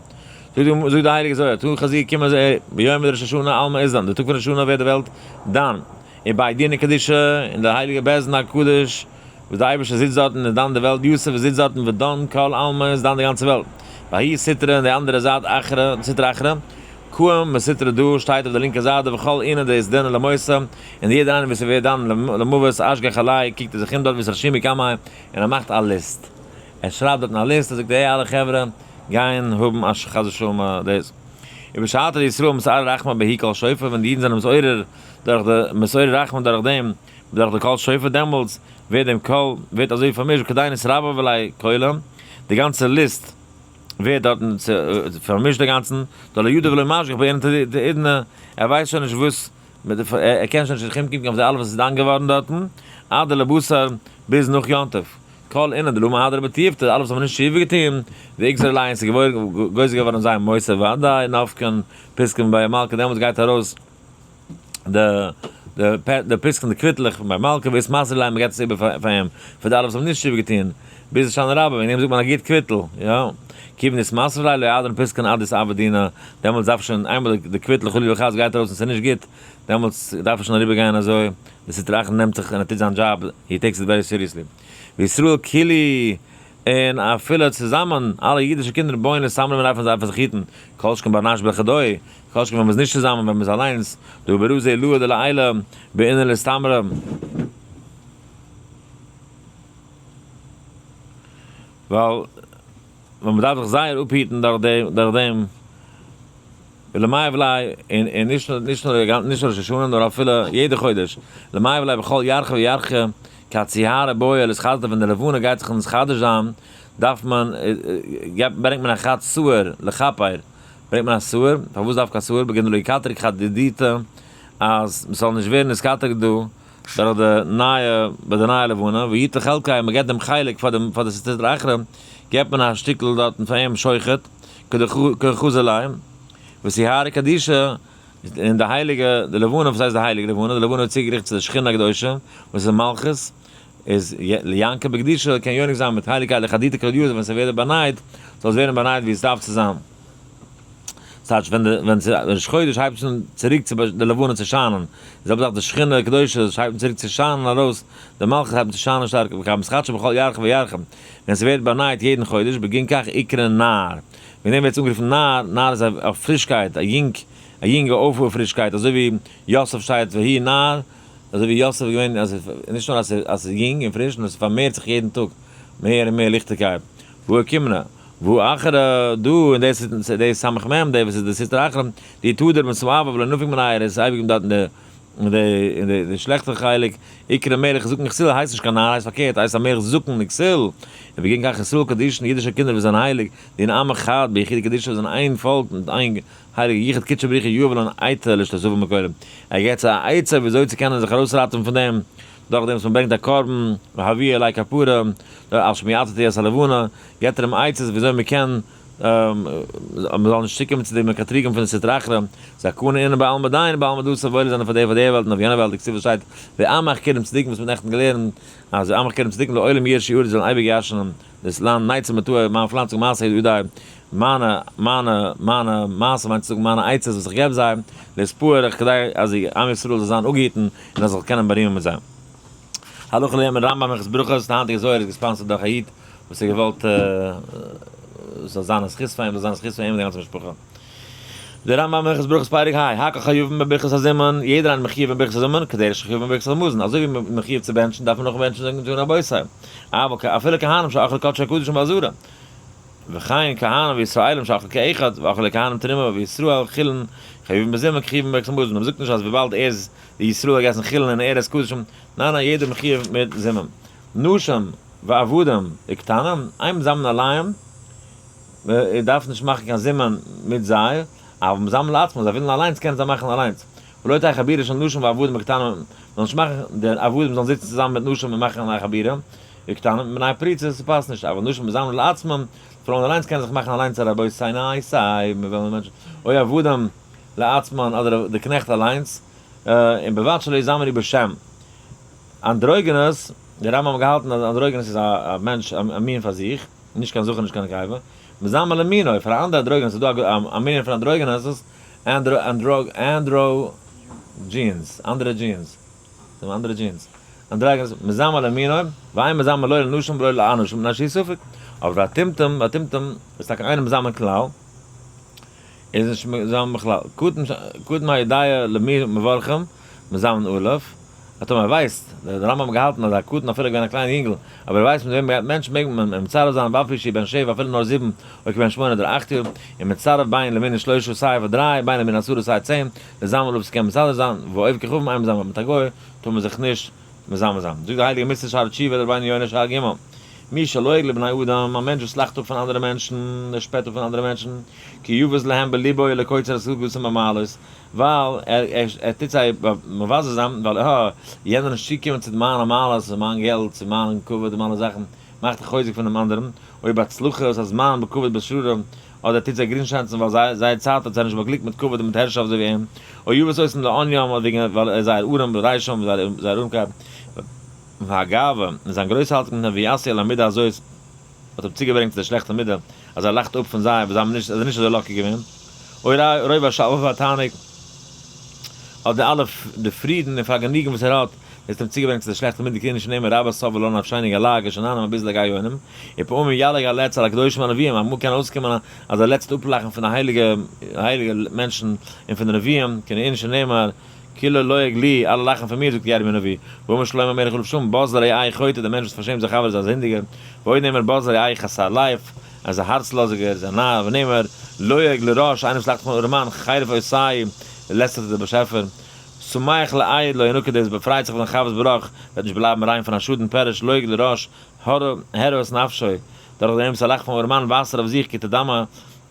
זאגט די הייליגע זוהר, תא חזי קום זע, ביום ראש השנה עלמא אתדן, די טאג פון ראש השנה ווערט די וועלט דן, ובי דינא קדישא, און די הייליגע בית דין הקדוש, וואס די אייבערשטער זיצט דארטן און איז דן די וועלט, יתיב זיצט דארטן ודן כל עלמא איז דן די גאנצע וועלט, וההיא סטרא און די אנדערע זייט אחרא סטרא אחרא, קאים מסטרא דא שטייט אויף די לינקע זייט וכל אינון דאתדנו למותא, און יעדער איינער וואס ווערט דן למוות אשגח עליה קוקט ער זיך אום דארט ואתרשימו קמיה און ער מאכט א list, ער שרייבט דארטן א list ער זאגט די אלע חברה גייען האבן א חס ושלום דאס. ובשעתא דישראל מתערי רחמי בההוא קול שופר ווען די אידן זענען מתעורר דורך די מתעורר רחמים דורך דעם דורך די קול שופר דעמאלטס ווערט דעם קול ווערט אזוי פארמישט וכדין אתרבב עליה כולא, די גאנצע list ווערט דארטן פארמישט די גאנצן, דלא ידע ולא משגיח בעינא דעידנא, ער ווייסט שוין נישט וואס, ער קען שוין נישט זיך אומקוקן אויף די אלע וואס איז דן געווארן דארטן, עד דלבשר ביז נאך יום טוב, כל אינון דלא מהדרי בתיובתא, אלע וואס האבן נישט תשובה געטון, ואיגזר עלייהו און ס'איז גוזר געווארן זיי מותא ודאי נפקן פתקין בי מלכא דעמאלטס גייט ארויס די די פתקין די קוויטלעך בי מלכא ואתמסרו ליה מ'געט עס איבער פאר אים פאר די אלע וואס האבן נישט תשובה געטון ביז הושענא רבה וועגן דעם זאגט מען א גוט קוויטל יא כיוון דאתמסרו ליה לא אהדרן פתקין עד דאתעבר דינא דעמאלטס דארף שוין איינמאל די קוויטל חלילה וחס גייט ארויס און ס'איז נישט גוט דעמאלטס דארף עס שוין אריבער גיין אזוי די סטרא אחרא נעמט זיך און ער טוט זיין דזשאב he takes it very seriously וישראל כולהו און אפילו צוזאמען אלע אידישע קינדער בויען און זאמלען מיר דארפן זיי זיך היטן כל שכן בר נש בחדוי כל שכן ווען מ'איז נישט צוזאמען ווען מ'איז אליינס, דהא ברזי עילאה דלעילא בעינא לאיסתמרא. ווייל ווען מ'דארף זיך זייער אפהיטן דורך דעם דורך דעם ולמאי ולאי און און נישט נאר נישט נאר נישט נאר ראש השנה נאר אפילו יעדע חודש למאי ולאי בכל ירחא וירחא כד סיהרא בעי לאתחדשא ווען די לבנה גייט זיך נתחדש זיין דארף מען ברענגט מען א חד שעיר לכפר ברענגט מען א שעיר, פארוואס דווקא א שעיר? בגין דלא יקטרג חדידתא אז מ'זאל נישט ווערן נתקטרג'ט דא דורך די נייע ביי די נייע לבנה, ויטול חלקיה מ'געבט דעם חלק פאר דעם פאר די סטרא אחרא געבט מען א שטיקל דארטן פאר אים שוחד כדחזי ליה וסיהרא קדישא און די הייליגע די לבנה וואס הייסט די הייליגע לבנה די לבנה איז צוגעריכט צו די שכינה הקדושה וואס איז מלכות איז לינקא בקדושה קען יונק זיין מיט הייליגקייט לחדותא כדאית ווען ס'ווערט באנייט זאל עס ווערן באנייט ווי עס דארף צו זיין. ס'טייטש ווען די ווען ראש חודש הייבט אן צוריק צו די לבנה צו שיינען, די זעלבע זאך די שכינה הקדושה הייבט אן צוריק צו שיינען ארויס, די מלכות הייבט אן צו שיינען שטארק, וכך מתחדשא בכל ירחא וירחא, ווען ס'ווערט באנייט יעדן חודש, בגין כך אקרי נער, וועגן דעם ווערט עס אנגערופן נער, נער איז א פרישקייט, א יונג, א יונגע אויפרישקייט, אזוי ווי יוסף שטייט ויהי נער, אזוי ווי יוסף איז געווען, אז נישט נאר אז עס איז יונג און פריש, נאר עס פארמערט זיך יעדן טאג מער און מער ליכטיגקייט. והא אוקימנא, והא אחרא דא, און דאס איז די סמך מם, די וואס איז די סטרא אחרא, די תדיר מסואבה ולא נפיק מניה, ער איז אייביג דארט אין די אין די שלעכטע חלק, איקרי מלך זקן כסיל הייסט נישט קיין נער, הייסט פארקערט, הייסט א מלך זקן וכסיל, און בגין כך ישראל קדישין, אידישע קינדער וואס זענען הייליג, דאינון עמא חד ביחודא קדישא זענען איין פאלק מיט איין הייליגע יחוד קודשא בריך הוא יהב לון עצתא לאשתזבא מכולא, ער געבט זיי א עצה ווי אזוי צו קענען זיך ארויסראטעווען פון דעם, דורך דעם וואס מען ברענגט א קרבן, והביאה אלי כפרה, על שמיעתתי את הלבנה, געבט ער אים עצות ווי אזוי מען קען מען זאל נישט צוקומען צו די מקטריגים פון די סטרא אחרא, זכאין אינון בעלמא דין בעלמא דאתי וואוילע זענען פאר די פאר די וועלט און אויף יענע וועלט, דכתיב וואס שטייט ועמך כולם צדיקים וואס מען האט נעכטן געלערנט אז ועמך כולם צדיקים לעולם יירשו ארץ זאלן אייביג ירש'נען דאס לאנד נצר מטעי מיין פלאנצונג מעשה ידי מיינע מיינע מיינע מעשה מיינט צו זאגן מיינע עצות וואס איך געב זיי להתפאר כדי אז עם ישראל זאל זיין אפגעהיטן און אז איך זאל קענען בארימען מיט זיי. הלכה לערנט מען רמב ם הלכות ברכות, די היינטיגע זוהר איז גע sponsored דורך א איד וואס האט געוואלט ס'זאל זיין א זכות פאר אים, זאל זיין א זכות פאר אים און די גאנצע משפחה. די רמב ם הלכות ברכות פרק ה, הכל חייבים בברכת הזימון, יעדער איינער מחיוב בברכת הזימון, כדרך שחייבים בברכת המזון, אזוי ווי מ'איז מחיוב צו בענטשן דארף מען אויך בענטשן זאגן זאגן רבותי, אבל אפילו כהנים שאכלו קדשי הקדשים בעזרה, וכן כהנים וישראלים שאכלו כאחד, ואכלו כהנים תרומה וישראל חולין חייבים בזימון כחייבים בברכת המזון, מ'זאגט נישט אז וויבאלד ער איז די ישראל האט געגעסן חולין און ער עסט קדשים, ניין ניין יעדער מחיוב מיט זימון. נשים ועבדים וקטנים, אין מזמנין עליהם, מען דארף נישט מאכן קיין זימון מיט זיי, אבל מזמנין לעצמן, זיי ווילן אליינס קענען זיי מאכן אליינס. ולא תהא חבורה של נשים ועבדים וקטנים, מען זאל נישט מאכן די עבדים זאלן זיצן צוזאמען מיט נשים און מאכן א חבורה, וקטנים, בני פריצות, ס'פאסט נישט, אבל נשים מזמנין לעצמן, פרויען אליינס קענען זיך מאכן אליינס א רבותי סיי סיי, מען וויל מענטשן, או עבדים לעצמן אדער די קנעכט אליינס, און בלבד שלא יזמנו בשם. אנדרוגינוס, דער רמב ם האט געהאלטן אז אנדרוגינוס איז א מענטש א מין פאר זיך, נישט קיין זכר נישט קיין נקבה, מזמר למינו, פאר א אנדערע אנדרוגינוס איז דא א מין פון אנדרוגינוס'ס, androgynes, אנדערע genes, זיי האבן אנדערע genes, אנדרוגינוס, מזמר למינו, ואין מזמר לא לנשים ולא לאנשים, מפני שהוא ספק, אבער והטומטום, והטומטום איז טאקע אינו מזמר כלל, איז נישט מזמר בכלל, קטן היודע למי מברכים, מזמין עליו, אז טאמער ער ווייסט, דער רמב ם האט געהאלטן אז א קטן אפילו געווען א קליין יונגל, אבער ער ווייסט מיט וועם מ'גייט מענטש מעג מען אים מצרף זיין ואף שהוא בן שבע אפילו נאר זיבן או כבן שמונה אדער אכט יאר, און מצרף בין למנין שלושה סיי פאר דריי בין למנין עשרה סיי צען, לזמן עליו ס'קען מסדר זיין, ועובד כוכבים אין מזמן מיט א גוי טאר מען זיך נישט מזמן זיין. זאגט די הייליגע מוסר שערי תשובה דרבינו יונה שער ג' מי שלועג לבני אדם, א מענטש וואס לאכט אפ פון אנדערע מענטשן, ער שפעט אפ פון אנדערע מענטשן, כי יבוז להם בלבו לקוצר השגתם במעלות, ווייל ער טוט זיי מבזה זיין, ווייל אה, יענער נישט צוקומען צו מיינע מעלות, צו מיין געלט, צו מיין כבוד און מיינע זאכן, מאכט ער חוזק פונעם אנדערן, אויב בהצלחות הזמן בכבוד בשררה, אדער ער טוט זיי גרינגשעצן ווייל זייער צייט האט זיי נישט באגליקט מיט כבוד און מיט הערשאפט אזוי ווי אים, או יבוס אותם לעניים, אדער וועגן ווייל ער איז זייער ארעם ברישם, זייער ארעמקייט, והגאווה, און זיין גרויסהאלטונג מפני ויעשו אל המידה הזאת, האט אים צוגעברענגט צו דער שלעכטער מידה, אז ער לאכט אפ פון זיי וואס זיי האבן נישט, ער איז נישט אזוי lucky געווען. אוי רוב השלווה והתענוג, אט די אלע די פרידן און פארגעניגן וואס ער האט, דאס האט אים צוגעברענגט צו דער שלעכטער מידה, כאילו שנאמר רבה סבא לן נפשינו גלגל שאננים אביז לגיא יונים, ופעמים ילעג הלץ על הקדושים והנביאים, אמאל קען אויסקומען אז ער לעצט אפלאכן פון די הייליגע הייליגע מענטשן און פון די נביאים, כענין שנאמר, כולהו לועג לי, אלע לאכן פון מיר, זאגט ירמי' הנביא, ואמר שלמה המלך עליו השלום, בז לרעהו חוטא, דער מענטש וואס פארשעמט זיין חבר איז א זינדיגער, ועוד נאמר בז לרעהו חסר לב, ער איז א הארצלאזיגער, ער איז א נאר, ונאמר, לועג לרש, איינער וואס לאכט פון ארעמאן, חרף עושהו, לעסטערט ער דער באשעפער. שמח לאיד לא ינקה, דער וואס באפרייט זיך פון זיין חבר'ס בראך, וועט נישט בלייבן ריין פון א שאדן, פירוש, לועג לרש, הרע את נפשו, דורך דעם וואס ער לאכט פון ארעמאן, ווייזט ער אויף זיך, כי תדמה,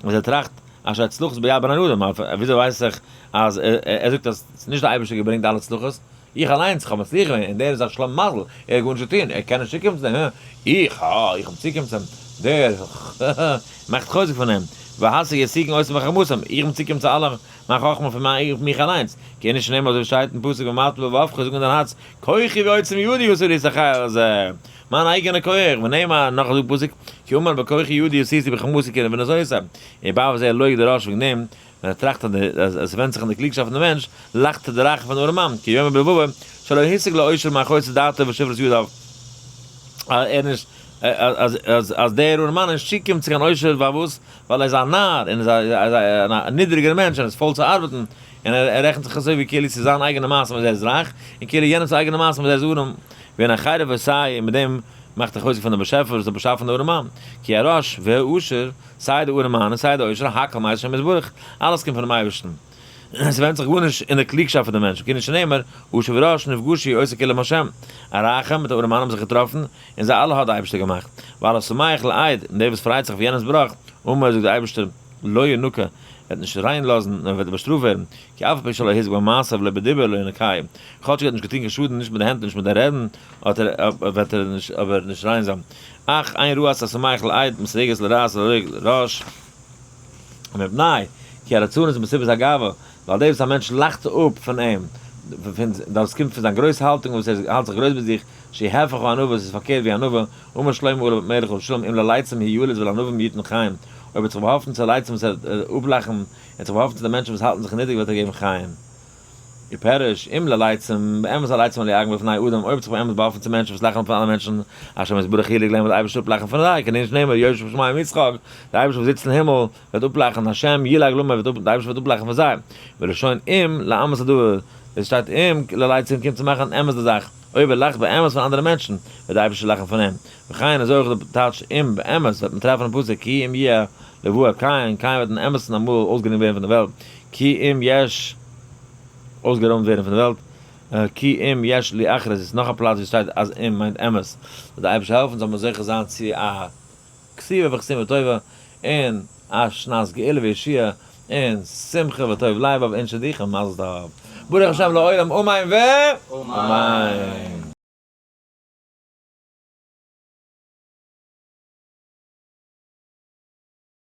אז ער טראכט, אשר הצלחות ביד בני אדם, וויאזוי ווייס איך אז ער זאגט אז ס'איז נישט די אייבערשטער געברענגט די אלע הצלחות, איך אליינס איך האב מצליח געווען און דער איז א שלום מזל, ער האט גארנישט געטון, ער קען נישט צוקומען צו דעם, הע, איך, הא, איך האב צוקומען צו אים, דער, הא, מאכט חוזק פון אים, והשיג ישיגון אותם בחכמתם, איך בין צוקומען צו אלע מיין חכמה פון מיין מיך אליינס, כי איני שנאמר אזוי ווי שטייט אין פסוק ואמרת בלבבך זאג אין דיין הארץ, כוחי ועוצם ידי עשו לי את החיל הזה, מיין אייגענע כח, ונאמר, נאך א זאגט פסוק, כי אמר בכוחי ידי עשיתי בחכמתי כי נבנזותי, און בעבור זה לועג לרש וועגן דעם, ווען ער טראכט אז עס ווענדט זיך אין די קלוגשאפט פון די מענטש, לאכט ער די רייכע פון ארעמאן, כי יאמר בלבבו, שלא השיג לעושר מחוסר דעתו ושפלות ידיו, אז ער נישט, אז דער ארעמאן איז נישט צוגעקומען צו קיין עושר, פארוואס? ווייל ער איז א נאר, און איז א נידריגער מענטש, און איז פויל צו ארבעטן, און ער רעכנט זיך אזוי ווי כאילו ס'איז זיין אייגענע מעשים אז ער איז רייך, און כאילו יענעמ'ס אייגענע מעשים אז ער איז ארעם, והנה חרף עושהו, און מיט דעם מאכט ער חוזק פון דעם באשעפער וואס האט באשאפן די ארעמאן, כי הרש והעשיר, סיי די ארעמאן און סיי די עושר, הכל מאת השם יתברך, אלעס קומט פונעם אייבערשטן. עס ווענדט זיך גארנישט אין די קלוגשאפט פון די מענטש, כענין שנאמר, עשיר ורש נפגשו עושה כולם השם, א רייכער מיט א ארעמאן האבן זיך געטראפן, און זיי אלע האט די אייבערשטער געמאכט. ועל השמח לאיד, און דער וואס פרייט זיך אויף יענעמ'ס בראך, אמר, זאגט דער אייבערשטער, לא ינקה, ער וועט נישט ריין לאזן, נאר ער וועט באשטראפט ווערן, כי אף על פי שלא הזיק במעשיו ולא בדיבור לא ינקהו, כאטש ער האט נישט געטון קיין שאדן נישט מיט די הענט און נישט מיט די רעדן, האט ער, וועט ער נישט אבער נישט ריין זיין. אך אין רעת השמח לאיד מסייגת לרעת הלועג לרש. ומפני כי הליצנות מסיבת הגאווה, ווייל דאס וואס א מענטש לאכט אפ פון אים, פון דאס קומט פון זיין גרויס האלטונג וואס ער האלט זיך גרויס ביי זיך, שהיא הפך הענווה, עס איז פארקערט ווי ענווה, אמר שלמה עליו המלך לשלום אם ללייצים הוא יליץ ולענווים יתן חיים, אויב ער האט זיך באהאפטן צו לייצים וואס ער וועט אפלאכן, ער האט זיך באהאפטן צו די מענטשן וואס האלטן זיך נידריג וועט ער געבן חיים. ופירש, אם ללייצים, באמת הלייצים הלועגים בפני אדם, אויב האט זיך באמת באהאפטן צו מענטשן וואס לאכן אפ פון אלע מענטשן, השם יתברך ילעג להם וועט דער אייבערשטער אפלאכן פון זיי, כענין שנאמר יושב בשמים יצחק, דער אייבערשטער וואס זיצט אין הימל וועט אפלאכן, השם ילעג להם, דער אייבערשטער וועט אפלאכן פון זיי. ולשון אם לאמת הדבר, עס שטייט אם ללייצים קומט צו מאכן אמת די זאך. אויב ער לאכט באמת פון אנדערע מענטשן, וועט דער אייבערשטער לאכן פון אים. וכן אזוי אויך די טייטש אם באמת וועט מען טרעפן אין פסוק כי אם יהיה לבער קין, קין וועט אין אמת'ן אמאל אויסגענומען ווערן פון דער וועלט, כי אם יש אויסגערוימט ווערן פון דער וועלט, כי אם יש לי אחרית איז נאך א פלאץ ווי עס שטייט אז אם מיינט אמת. זאל דער אייבערשטער העלפן זאל מען זוכה זיין צו א כתיבה וחתימה טובה און א שנת גאולה וישועה און שמחה וטוב לבב און שידוכים מזל טוב ברוך השם לעולם אמן ואמן.